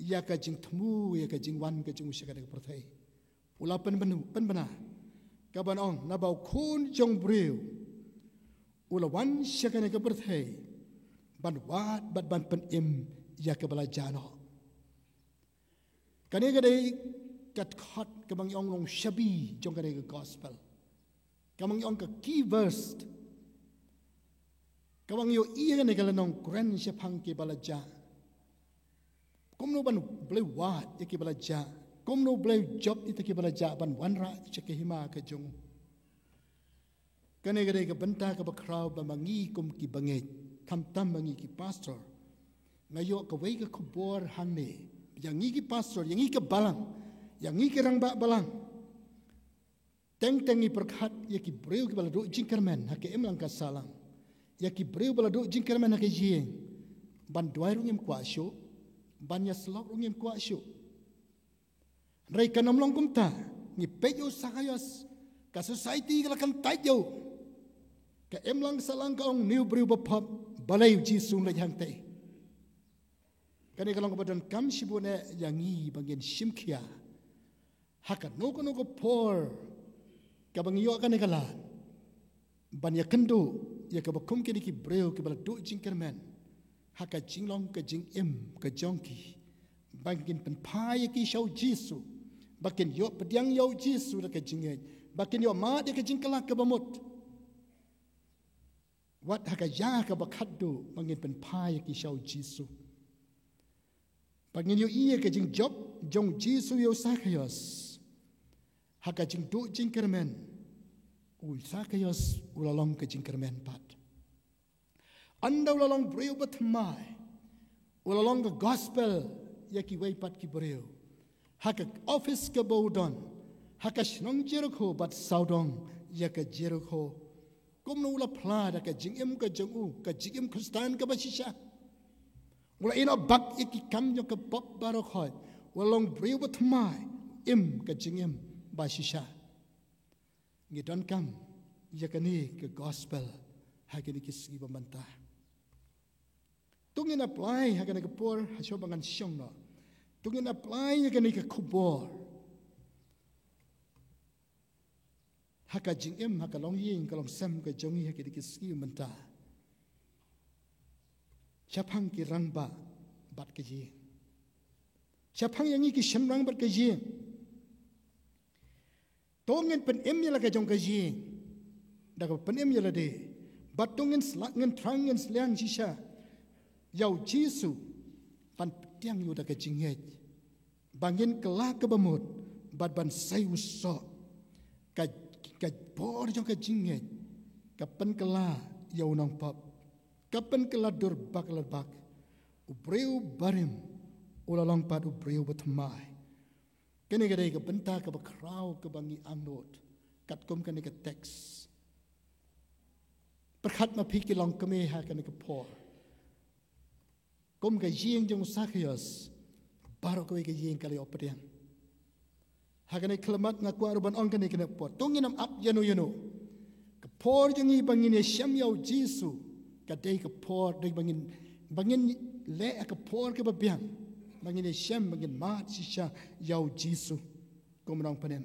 ïa ka jingthmu, ïa ka jingwan ka jong u sha kane ka pyrthei. U la pynbna, pynbna, kaban ong, naba u Khun jong u briew u la wan sha kane ka pyrthei ban wad bad ban pynim ïa kaba la jah noh. Kane ka dei ka dkhot kaba ngi ong long shabi jong kane ka gospel, kaba ngi ong ka key verse, kaba ngi ïohi ïa kane ka lynnong kren shaphang kiba la jah. Kumno ban Blei wad ïa kiba la jah, kumno Blei jop ïa kita kiba la jah ban wanrah sha ka hima ka jong u. Kane ka dei ka bynta kaba khraw ba ma ngi kum ki bangeit, khamtam ma ngi ki pastor, nga ïoh kawei ka khubor hangne ïa ngi ki pastor, ïa ngi ka balang, ïa ngi ki rangbah balang. Teng teng ngi pyrkhat ïa ki briew kiba la duh jingkyrmen ha ka imlang ka sahlang, ïa ki briew ba la duh jingkyrmen ha ka ïing, ban duwai ruh ngim kwah shuh, ban ïa syllok ruh ngim kwah shuh. Hynrei kan ym long kumta. Ngi peit ïa u Sakhios, ka society ka la kyntait ïa u. Ka imlang sahlang ka ong, une u briew bapop, balei u Jisu un leit hangtei? Kane ka long kaba donkam shibun eh ïa ngi ba ngin shim khia ha kano kano ka por kaba ngi ïoh kane ka lad ban ïakynduh ïa kaba kum kine ki briew kiba la duh jingkyrmen ha ka jinglong ka jingim ka jong ki, ba ngin pynphai ïa ki sha u Jisu, ba kin ïoh pdiang ïa u Jisu da ka jingngeit, ba kin ïoh mad ïa ka jingkylla kaba mut. Wat ha ka ïa kaba khatduh ba ngin pynphai ïa ki sha u Jisu. Ba ngin ïohi ïa ka jingjop jong u Jisu ïa u Sakhios ha ka jingduh jingkyrmen. U Sakhios u la long ka jingkyrmen pat. Ynda u la long briew bathymmai, u la long ka gospel ïa kiwei pat ki briew. Ha ka office kaba u don ha ka shnong Jerikho bad sawdong ïa ka Jerikho. Kumno u la phla da ka jingim ka jong u, ka jingim Khristan kaba shisha. U la ïehnoh bak ïa ki kam jong ka pop baroh khoit. U la long briew bathymmai, im ka jingim ba shisha. Ngi donkam ïa kane ka gospel ha kine ki sngi ba mynta. To ngin apply ha kane ka por, ha shuwa ba ngan shong noh. To ngin apply ïa kane ka khubor ha ka jingim, ha ka longïing ka longsem ka jong ngi ha kine ki sngi mynta, shaphang ki rangbah bad ka ïing, shaphang ïa ngi ki shynrang bad ka ïing. To ngin pynim ïa la ka jong ka ïing da kaba pynim ïa lade, bad to ngin sla, ngin thrang, ngin sliang shisha ïa u Jisu, ban pdiang ïa u da ka jingngeit, ba ngin kylla kaba mut, bad ban sei u soh. Ka, ka bor jong ka jingngeit ka pynkylla ïa u nongpop, ka pynkylla dur bak la bak. U briew barim u la long pat u briew bathymmai. Kane ka dei ka bynta kaba khraw kaba ngi angnud katkum kane ka text. Pyrkhat ma phi ki longkmie ha kane ka por. Kum ka ïing jong u Sakhios, baroh kawei ka ïing ka la ïoh pdiang. Ha kane ka khyllipmat nga kwah ruh ban ong kane, kane ka por to ngin ym ap ïano ïano. Ka por jong ngi ba ngin ïashem ïa u Jisu, Ka dei ka por, dei ba ngin, ba ngin leh ha ka por kaba biang, ba ngin ïashem, ba ngin mad shisha ïa u Jisu kum u nongpynim.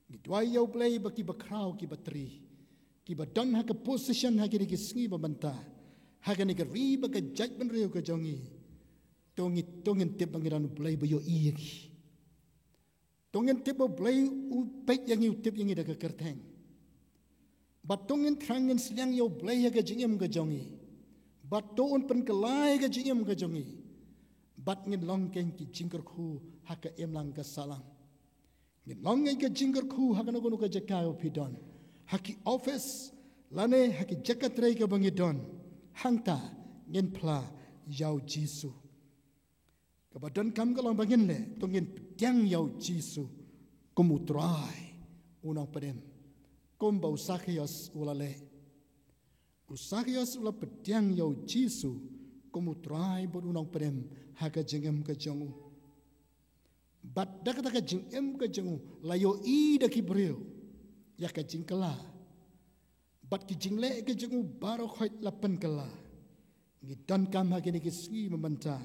Ngi duwai ïa U Blei ba kiba khraw, kiba tri, kiba don ha ka position ha kine ki sngi ba mynta, ha kane ka ri bad ka jaitbynriew ka jong ngi, to ngi, to ngin tip ba ngi don U Blei ba ïohi ïa ngi. To ngin tip ba U Blei u peit ïa ngi, u tip ïa ngi da ka kyrteng. Bad to ngin thrang, ngin sliang ïa U Blei ha ka jingim ka jong ngi. Bad to un pynkylla ïa ka jingim ka jong ngi. Bad ngin long kein ki jingkyrkhu ha ka imlang ka sahlang. Ngin long kein ki jingkyrkhu ha kano kano ka jaka ba phi don, ha ki office lane ha ki jaka trei kaba ngi don. Hangta ngin phla ïa u Jisu. Kaba donkam ka long ba ngin leh, to ngin pdiang ïa u Jisu kum u Trai, u nongpynim, kumba u Sakhios u la leh. U Sakhios u la pdiang ïa u Jisu kum u Trai bad u nongpynim ha ka jingim ka jong u. Bad da kata ka jingim ka jong u la ïohi da ki briew ïa ka jingkylla. Bad ki jingleh ka jong u baroh khoit la pynkylla. Ngi donkam ha kine ki sngi mynta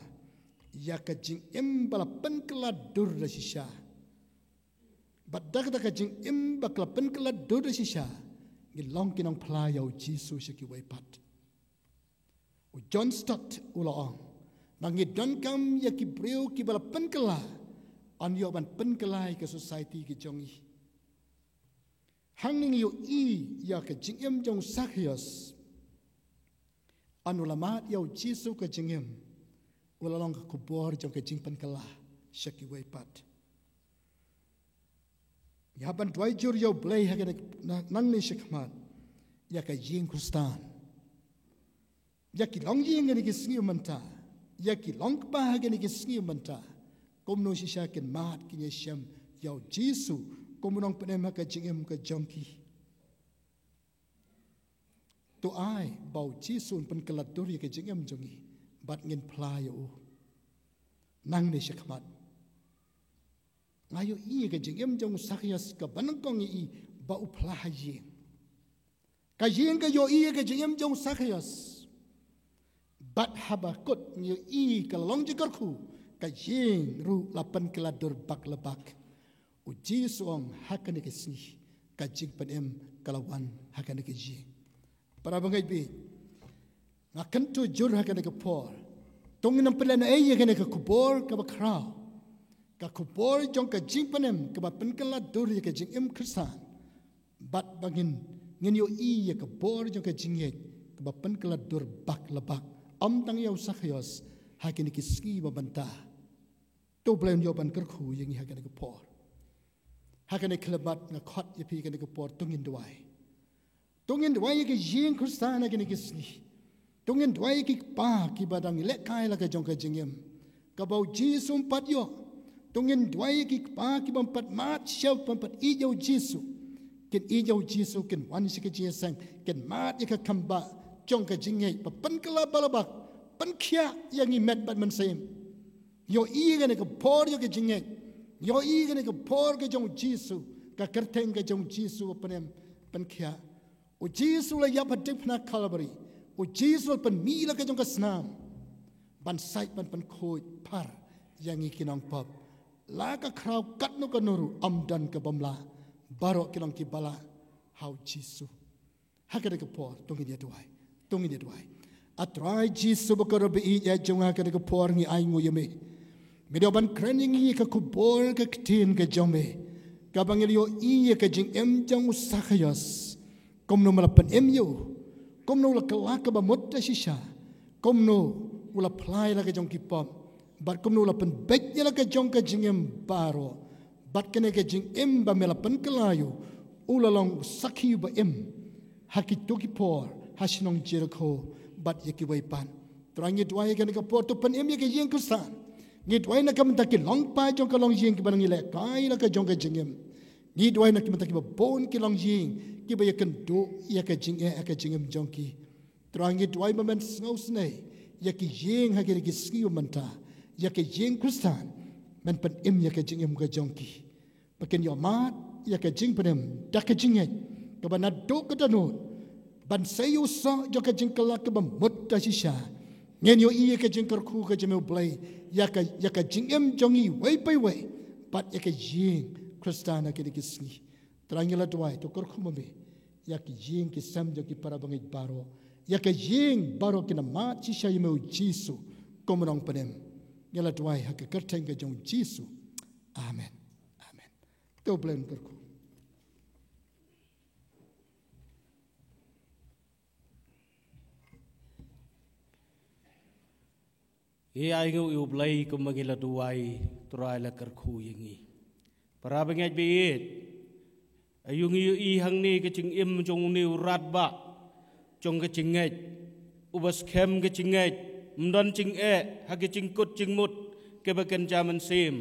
ïa ka jingim ba la pynkylla dur da shisha. Bad da kata ka jingim ba la pynkylla dur da shisha, ngi long ki nongphla ïa u Jisu sha kiwei pat. U John Stott u la ong, ma ngi donkam ïa ki briew kiba la pynkylla, yn ïoh ban pynkylla ïa ka society ka jong ngi. Hangne ngi ïohi ïa ka jingim jong u Sakhios. Haba u la mad ïa u Jisu ka jingim, u la long ka khubor jong ka jingpynkylla sha kiwei pat. Ïa ban duwai jur ïa U Blei ha kane, na, nangne shakhmat, ïa ka ïing Khristan. Ïa ki longïing ha kine ki sngi mynta, ïa ki longkpa ha kine ki sngi mynta, kumno shisha kin mad, kin ïashem ïa u Jisu kum u nongpynim ha ka jingim ka jong ki. To ai ba u Jisu un pynkylla dur ïa ka jingim jong ngi, bad ngin phla ïa u nangne shakhmat. Nga ïohi ïa ka jingim jong u Sakhios kaba nyngkong, ïohi ba u phla ha ïing. Ka ïing ka ïohi ïa ka jingim jong u Sakhios. Bad haba kut ngi ïohi ka la long jingkyrkhu, ka ïing ruh la pynkylla dur bak la bak. U Jisu u ong ha kane ka sngi, ka jingpynim ka la wan ha kane ka ïing. Para bangeit baieit, nga kyntu jur ha kane ka por, to ngin ym pynlehnohei ïa kane ka khubor kaba khraw, ka khubor jong ka jingpynim kaba pynkylla dur ïa ka jingim Khristan. Bad ba ngin, ngin ïohi ïa ka bor jong ka jingngeit kaba pynkylla dur bak la bak, ym tang ïa u Sakhios ha kine ki sngi ba mynta. To U Blei un ïoh ban kyrkhu ïa ngi ha kane ka por. Ha kane ka khyllipmat nga khot ïa phi ha kane ka por, to ngin duwai. To ngin duwai ïa ka ïing Khristan ha kine ki sngi. To ngin duwai ïa ki kpa kiba dang lehkai la ka jong ka jingim, kaba u Jisu um pat ïoh. To ngin duwai ïa ki kpa kiba ym pat mad shuh, ym pat ïeit ïa u Jisu. Kin ïeit ïa u Jisu, kin wan sha ka jingïaseng, kin mad ïa ka kam ba jong ka jingngeit, ba pynkylla bak la bak, pynkhiah ïa ngi met bad mynsiem. Ïohi ïa kane ka bor ïa ka jingngeit. Ïohi ïa kane ka bor ka jong u Jisu, ka kyrteng ka jong u Jisu ba pynim, pynkhiah. U Jisu u la ïap ha diengphna Kalbari. U Jisu u la pynmih la ka jong ka snam ban sait, ban pynkhuid phar ïa ngi ki nongpop. La ka khraw katno katno ruh, ym don kaba ym lah. Baroh ki long kiba lah ha u Jisu. Ha kane ka por, to ngin ïa duwai. To ngin ïa duwai. A Trai Jisu ba kordor baieit, ha kane ka por ngi ainguh ïa me. Me dei ban kren ïa ngi ka khubor ka ktien ka jong me, kaba ngi la ïohi ïa ka jingim jong u Sakhios. Kumno me la pynim ïa u, kumno u la kylla kaba mut da shisha, kumno u la phla ïa la ka jong ki pop, bad kumno u la pynbeit ïa la ka jong ka jingim baroh. Bad kane ka jingim ba me la pynkylla ïa u, u la long sakhi ba im ha kito ki por ha shnong Jerikho bad ïa kiwei pat. Trai, ngi duwai ïa kane ka por, to pynim ïa ka ïing Khristan. Ngi duwai na ka bynta ki longkpa jong ka longïing kiba ngi lehkai la ka jong ka jingim. Ngi duwai na ka bynta kiba bun ki longïing kiba ïakynduh ïa ka jingeh ha ka jingim jong ki. Trai, ngi duwai ba men sngewsynei ïa ki ïing ha kine ki sngi mynta, ïa ka ïing Khristan, men pynim ïa ka jingim ka jong ki. Ba kin ïohmad ïa ka jingpynim da ka jingngeit kaba naduh ka dohnud ban sei ïa u soh jong ka jingkylla kaba mut da shisha. Ngin ïohi ïa ka jingkyrkhu ka jong me U Blei ïa ka, ïa ka jingim jong ngi iwei pa iwei bad ïa ka ïing Khristan ha kine ki sngi. Trai ngi la duwai to kyrkhu ma me ïa ki ïing ki sem jong ki para bangeit baroh, ïa ka ïing baroh ki na mad shisha ïa me U Jisu kum u nongpynim. Ngi la duwai ha ka kyrteng ka jong U Jisu. Amen. Amen. To U Blei un kyrkhu. Ïa ngi U Blei kumba ngi la duwai, Trai la kyrkhu ïa ngi. Para bangeit ba ïeit, aïu ngi ïohi hangne ka jingim jong une u radbah jong ka jingngeit, uba skhem ka jingngeit, ym don jingeh ha ka jingkut jingmut kaba kynja mynsiem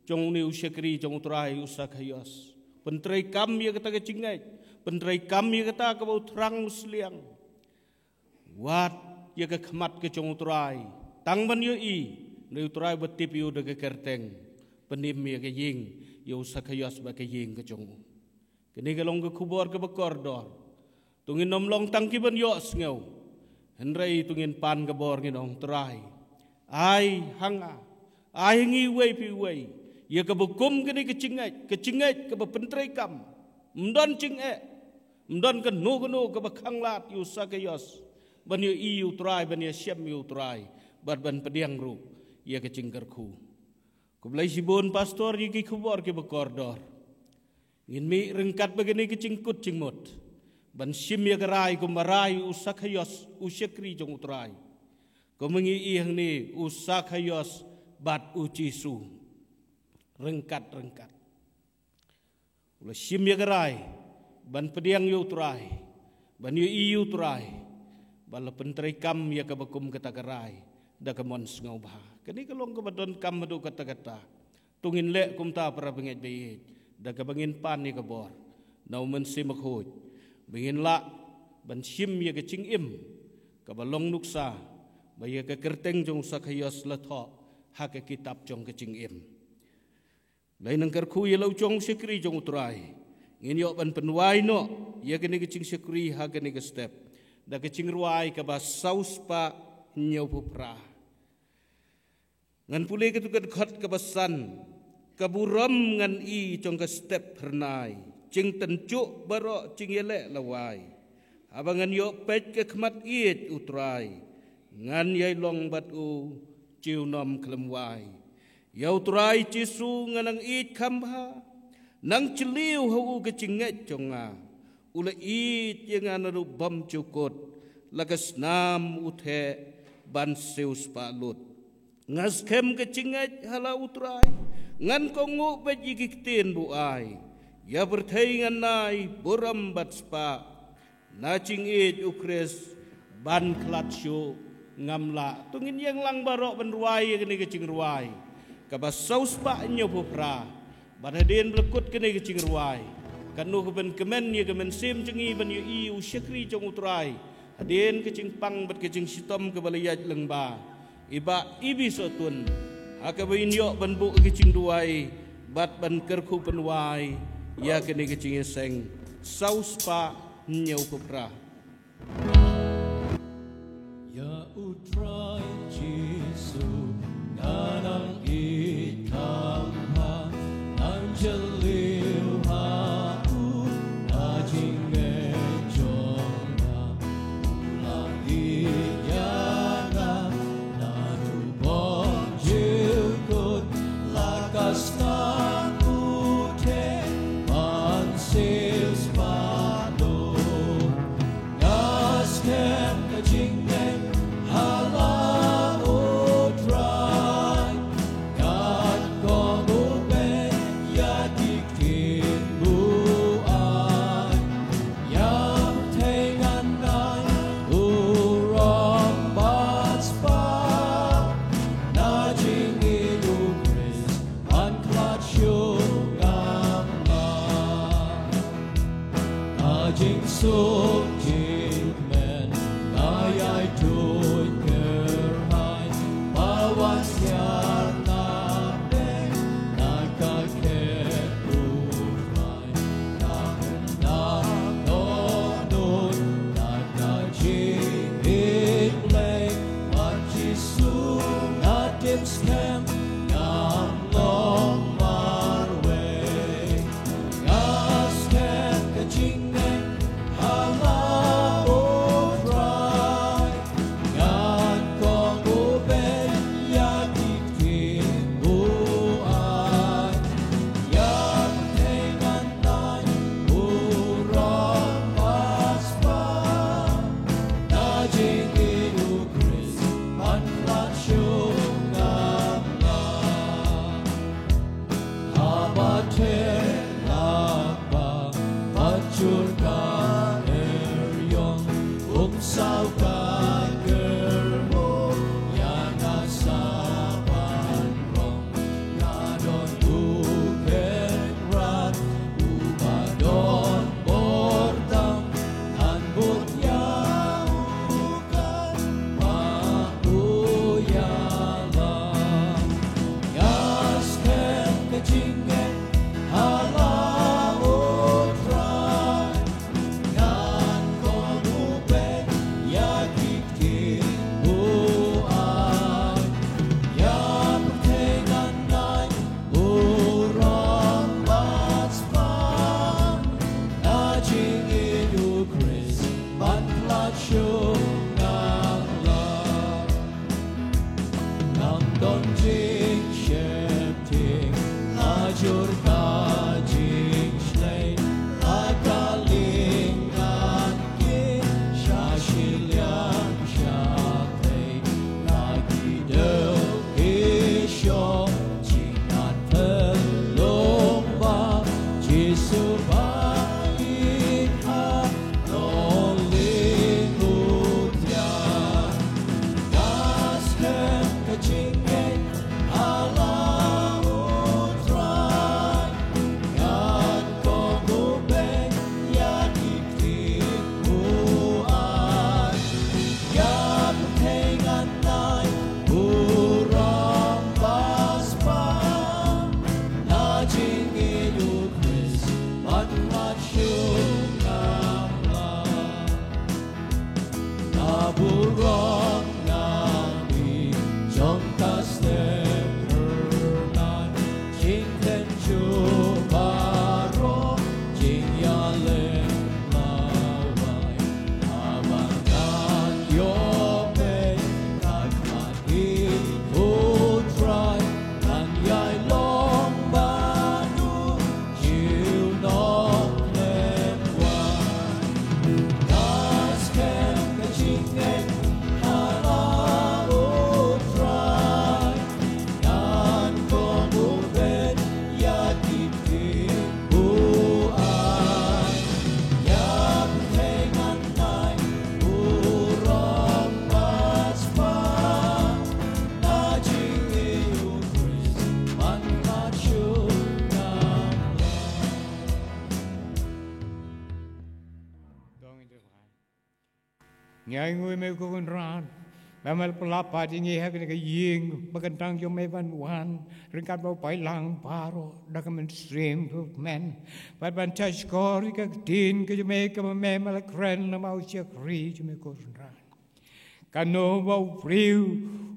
jong une u shakri jong U Trai u Sakhaios. Pyntreikam ïa kata ka jingngeit, pyntreikam ïa kata kaba u thrang u sliang. Wat ïa ka khmat ka jong U Trai, tang ban ïohi, ne U Trai ba tip ïa u da ka kyrteng, pynim ïa ka ïing ïa u Sakhaios bad ka ïing ka jong u. Kane ka long ka khubor kaba kordor. To ngin ym long tang ki ban ïohsngew, hynrei to ngin pan ka bor, ngin ong Trai, ai ha nga, ai ha ngi iwei pa iwei ïa kaba kum kane ka jingngeit, ka jingngeit kaba pyntreikam, ym don jingeh, ym don kano kano kaba khanglad ïa u Sakhaios ban ïohi ïa U Trai, ban ïashem ïa U Trai, bad ban pdiang ruh ïa ka jingkyrkhu. Khublei shibun Pastor ïa ki khubor kiba kordor. Ngin mih ryngkat bad kane ka jingkut jingmut ban shim ïa ka rai kumba rai u Sakhaios u shakri jong U Trai. Kumba ngi ïohi hangne, u Sakhaios bad U Jisu ryngkat ryngkat. U la shim ïa ka rai ban pdiang ïa U Trai, ban ïohi ïa U Trai, bad la pyntreikam ïa kaba kum kata ka rai da ka mon sngewbha. Kane ka long kaba donkam haduh katta katta. To ngin leh kumta para bangeit ba ïeit, da kaba ngin pan ïa ka bor na U Mynsiem Bakhuid, ba ngin lah ban shim ïa ka jingim kaba long nuksa ba ïa ka kyrteng jong u Sakhaios la thoh ha ka kitab jong ka jingim. Lei nang kyrkhu ïa la u jong u shakri jong U Trai. Ngin ïoh ban pynwai noh ïa kane ka jingshakri ha kane ka step da ka jingrwai kaba saw spah hynñiewphew phra. Ngan pule katu ka dkhot kaba san. Ka burom ngan i jong ka step phyrnai, jingtynjuh baroh jingïaleh lawai. Haba ngan ïoh peit ka khmat ïeit U Trai, ngan ïai long bad u junom khlem wai. Ïa U Trai Jisu nga nang ïeit kham bha, nang jylliew ha u ka jingngeit jong nga. U la ïeit ïa nga naduh bymjukut, la ka snam u theh ban siew spah lut. Nga skhem ka jingngeit ha la U Trai, ngan kohnguh beit ïa ki ktien ba u ai. Ïa pyrthei ngan ai burom bad spah, na jingïeit U Khrist ban khlad shuh ngam lah. To ngin ïeng lang baroh ban rwai ïa kane ka jingrwai kaba saw spah hynñiewphew phra. Bad hadien ba la kut kane ka jingrwai, katno ka pynkmen ïa ka mynsiem jong ngi ban ïohi u shakri jong U Trai hadien ka jingpang bad ka jingshitom kaba la ïaid lyngba. I Bah Ibi Sohtun, ha kaba in ïoh ban buh ka jingduwai bad ban kyrkhu pynwai ïa kane ka jingïaseng saw spah hynñiewphew phra. Ïa U Trai Jisu nga nang ïeit kham bha, nang jylliew ha u na jingngeit jong nga. U la ïeit ïa nga naduh bymjukut, la ka snam u theh ban siew spah lut. Nga skhem ka jingngeit ha la U Trai, ngan kohnguh beit ïa ki ktien ba u ai. Ïa pyrthei ngan ai burom bad spah, na jingïeit U Khrist ban khlad shuh ngam lah. Ka jingsuk jingkmen nga ïai tuid kyrhai, ba wan hiar na pdeng na ka khet U Trai. Ka khynnah dohnud ka Ba ther la ba, ba jur ka er yong, um saw ka ker mo, ya nga sa ban rong, nga don u ken rat, u ba don bor tam, an bun ya u ken ba u ya la. Nga skhem ka jingngeit ha la u Trai, ngan kohnguh beit ïa ki ktien u ai. Ïa pyrthei ngan ai u rong ba spah, na jingïeit u Khrist ban pynlait shuh nga la. Ngam don jingsheptieng, nga jur ka jingshlei, la ka lieng ngan kiew sha shiliang shatei, na ki dew ki shong, jingngeit pynlong ba Jisu ba i kha nongling u thiang. Nga skhem ka jingngeit ha la u Trai, ngan kohnguh beit ïa ki ktien u ai. Ïa pyrthei ngan ai u rong ba spah, na jingïeit u Khrist ban pynlait shuh nga la. Na burom na ki jong ka step pyrnai, jingtynjuh baroh jingïaleh lawei. Haba ngan ïoh beit ha khmat jong u Trai, ngan ïai long bad u. Jiw nongkhlem wan. Nga skhem ka jingngeit ha la u Trai, ngan kohnguh beit ïa ki ktien u ai. Ïa pyrthei ngan ai u rong ba spah, na jingïeit u Khrist ban pynlait shuh nga la. Ngi ainguh ïa me ko Kynrad ba me la pynlap pat ïa ngi ha kane ka ïing ba kyntang jong me ban wan ryngkat bad u paidlang baroh da ka mynsiem kmen bad ban shahshkor ïa ka ktien ka jong me kaba me me la kren namar u shakri jong me ko Kynrad. Kano ba u briew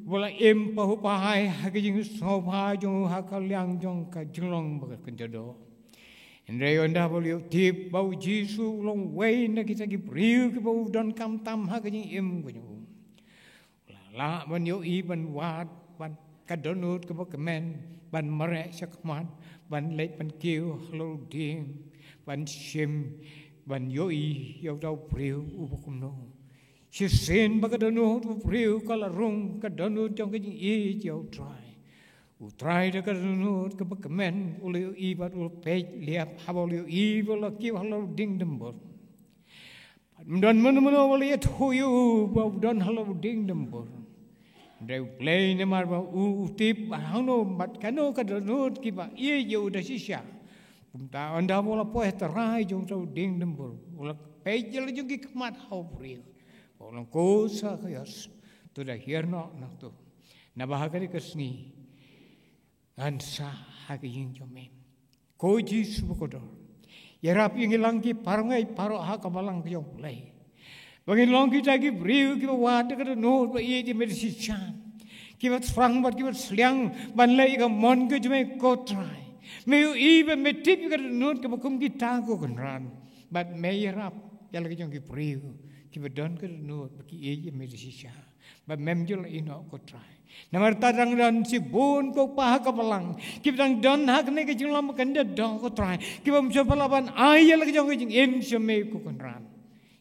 ba la im pahuh pahai ha ka jingsngewbha jong u ha ka liang jong ka jinglong ba ka kynja doh. Hynrei ynda ba u la ïoh tip ba u Jisu u long uwei na kita ki briew kiba u donkam tam ha ka jingim ka jong u, u la lah ban ïohi ban wad bad ka dohnud kaba kmen ban mareh shakhmat, ban leit ban kiew halor u dieng, ban shim, ban ïohi ïa uta u briew uba kumno. Shisien ba ka dohnud u briew ka la rung ka dohnud jong ka jingïeit ïa u Trai. U Trai da ka dohnud kaba kmen u la ïohi bad u la peit liap haba u la ïohi ba u la kiew halor u diengdymbur. Bad ym don mano mano ba la ïathuh ïa u ba u don halor u diengdymbur. Hynrei U Blei namar ba u, u tip ba hangno bad kano ka dohnud kiba ïeit ïa u da shisha. Kumta ynda ba u la poi ha trai jong uta u diengdymbur, u la peit ïa la jong ki khmat ha u briew. Ba u ong ko Sakhaïos, to da hiar noh na to. Naba ha kane ka sngi ngan sah ha ka ïing jong me. Ko Jisu ba kordor, ïarap ïa ngi lang ki paralok baroh ha ka balang ka jong U Blei. Ba ngin long kita ki briew kiba wad da ka dohnud ba ïeit ïa me da shisha, kiba thrang bad kiba sliang ban leh ïa ka mon ka jong me ko Trai. Me ïohi bad me tip ïa ka dohnud kaba kum kita ko Kynrad. Bad me ïarap ïa la ka jong ki briew kiba don ka dohnud ba ki ïeit ïa me da shisha. Ba mem ju la ïehnoh ko Trai. Namar ta dang don shibun ko pa ha ka balang kiba dang don ha kane ka jinglong ba kynja doh ko Trai, kiba ym shym la lah ban ai ïa la ka jong ka jingim sha me ko Kynrad.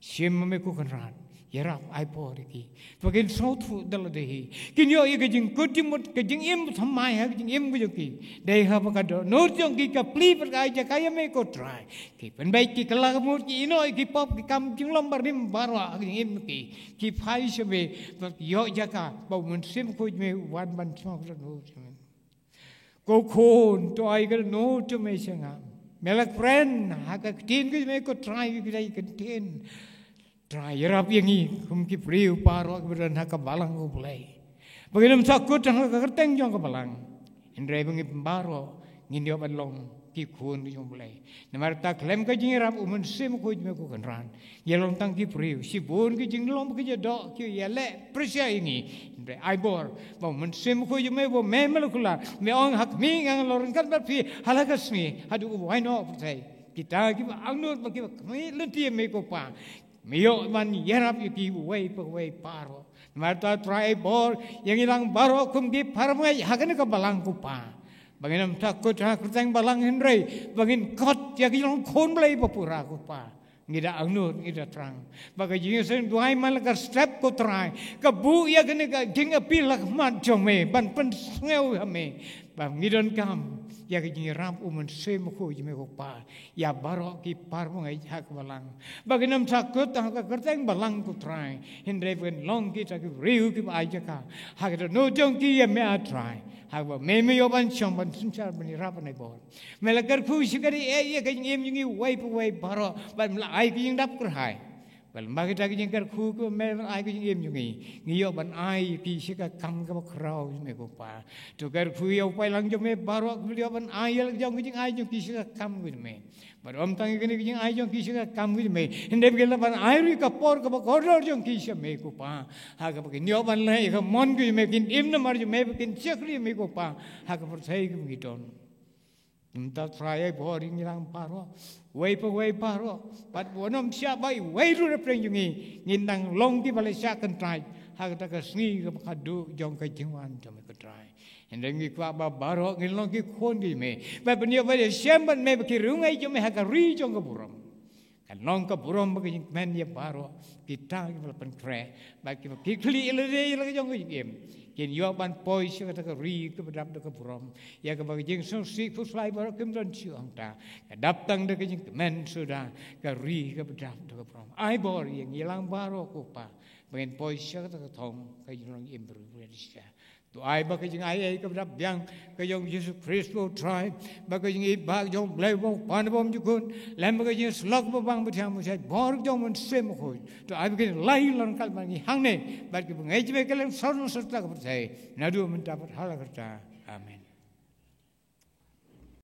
Shim me ko Kynrad Ïarap ai por ïa ki. Ba kin sngewthuh da lade hi. Kin ïoh ïa ka jingkut jingmut, ka jingim thymmai ha ka jingim ka jong ki. Dei haba ka dohnud jong ki ka plie bad ka ai jaka ïa me ko Trai. Ki pynbeit ki kylla ka mut, ki ïehnoh ïa ki pop, ki kam jinglong barim baroh ha ka jingim ki. Ki phai sha me, bad ki ïoh jaka ba u Mynsiem Bakhuid jong me u wan ban shong ka dohnud jong me. Ko Khun, to ai ka dohnud jong me sha nga. Me la kren ha ka ktien ka jong me ko Trai, ka dei ka ktien. Trai, ïarap ïa ngi kum ki briew baroh kiba don ha ka balang U Blei. Ba ngin ym shah kut tang ha ka kyrteng jong ka balang, hynrei ba ngi baroh ngin ïoh ban long ki khun ki jong U Blei. Namar kata khlem ka jingïarap u Mynsiem Bakhuid jong me ko Kynrad, ngi long tang ki briew. Shibun ki jinglong ba ki jingdoh ki ïaleh pyrshah ïa ngi. Hynrei ai bor ba u Mynsiem Bakhuid jong me, ba me, me la kular, me ong ha khmih nga ngan long ryngkat bad phi ha la ka sngi haduh ba wai noh pyrthei. Kita kiba angnud bad kiba khmih lynti ïa me ko Pa, me ïoh ban ïarap ïa kiwei pa kiwei baroh. Namar kata Trai, ai bor ïa ngi lang baroh kum ki parabangeit ha kane ka balang ko Pa. Ba ngin ym shah kut ha ka kyrteng balang, hynrei ba ngin kot ïa ki long khun Blei ba pura ko Pa. Ngi da angnud, ngi da thrang ba ka jingïaseng duwai man la ka step ko Trai, ka buh ïa kane ka jingappeal ha khmat jong me ban pynsngew ha me. Ba ngi donkam ïa ka jingïarap u Mynsiem Bakhuid jong me ko Pa ïa baroh ki parabangeit ha ka balang. Ba ngin ym shah kut ha ka kyrteng balang ko Trai, hynrei ba ngin long kita ki briew kiba ai jaka ha ka dohnud jong ki ïa me ah Trai. Haba me, me ïoh ban shong ban synshar ban ïarap ban ai bor. Me la kyrkhu sha ka jingïeit ïa ka jingim jong ngi uwei pa uwei baroh, bad me la ai ka jingdap kyrhai. Bad lyngba kita ki jingkyrkhu kiba me la ai ka jingim jong ngi, ngi ïoh ban ai ïa ki sha ka kam kaba khraw jong me ko Pa. To kyrkhu ïa u paidlang jong me baroh kiba la ïoh ban ai ïa la ka jong ka jingai jong ki sha ka kam ka jong me. Bad ym tang ïa kane ka jingai jong ki sha ka kam ka jong me, hynrei ba kin lah ban ai ruh ïa ka por kaba kordor jong ki sha me ko Pa, ha kaba kin ïoh ban leh ïa ka mon ka jong me, kin im namar jong me, ba kin shakri ïa me ko Pa ha ka pyrthei kaba ngi don. Mynta Trai, ai bor ïa ngi lang baroh, uwei pa uwei baroh, bad wat nym shah ba iwei ruh na pdeng jong ngi ngin nang long kiba la shah kyntait ha kata ka sngi kaba khatduh jong ka jingwan jong me ko Trai. Hynrei ngi kwah ba baroh ngin long ki khun ki jong me, ba pynïoh ba ïashem bad me bad ki riewngeit jong me ha ka ri jong ka burom. Kan long ka burom bad ka jingkmen ïa baroh kita kiba la pynkhreh bad kiba khih khlieh ïa lade ïa la ka jong ka jingim, kin ïoh ban poi sha kata ka ri kaba dap da ka burom, ïa kaba ka jingsngewsih khuslai baroh kim don shuh hangta. Ka dap tang da ka jingkmen suda, ka ri kaba dap da ka burom. Ai bor ïa ngi lang baroh ko Pa, ba ngin poi sha kata ka thong ka jinglong im briew briew shisha. To ai ba ka jingaiei kaba dap biang ka jong u Jisu Khrist ko Trai, bad ka jingïeit ba ka jong u Blei u Kpa uba bymjukut, lem bad ka jingïasyllok ba bang ba thiang, ba shai bor ka jong u Mynsiem Bakhuid, to ai ba kin lai lang ryngkat bad ngi hangne bad kiba ngeit ïa me kylleng saw sawdong saw tla ka pyrthei, naduh mynta bad hala karta. Amen.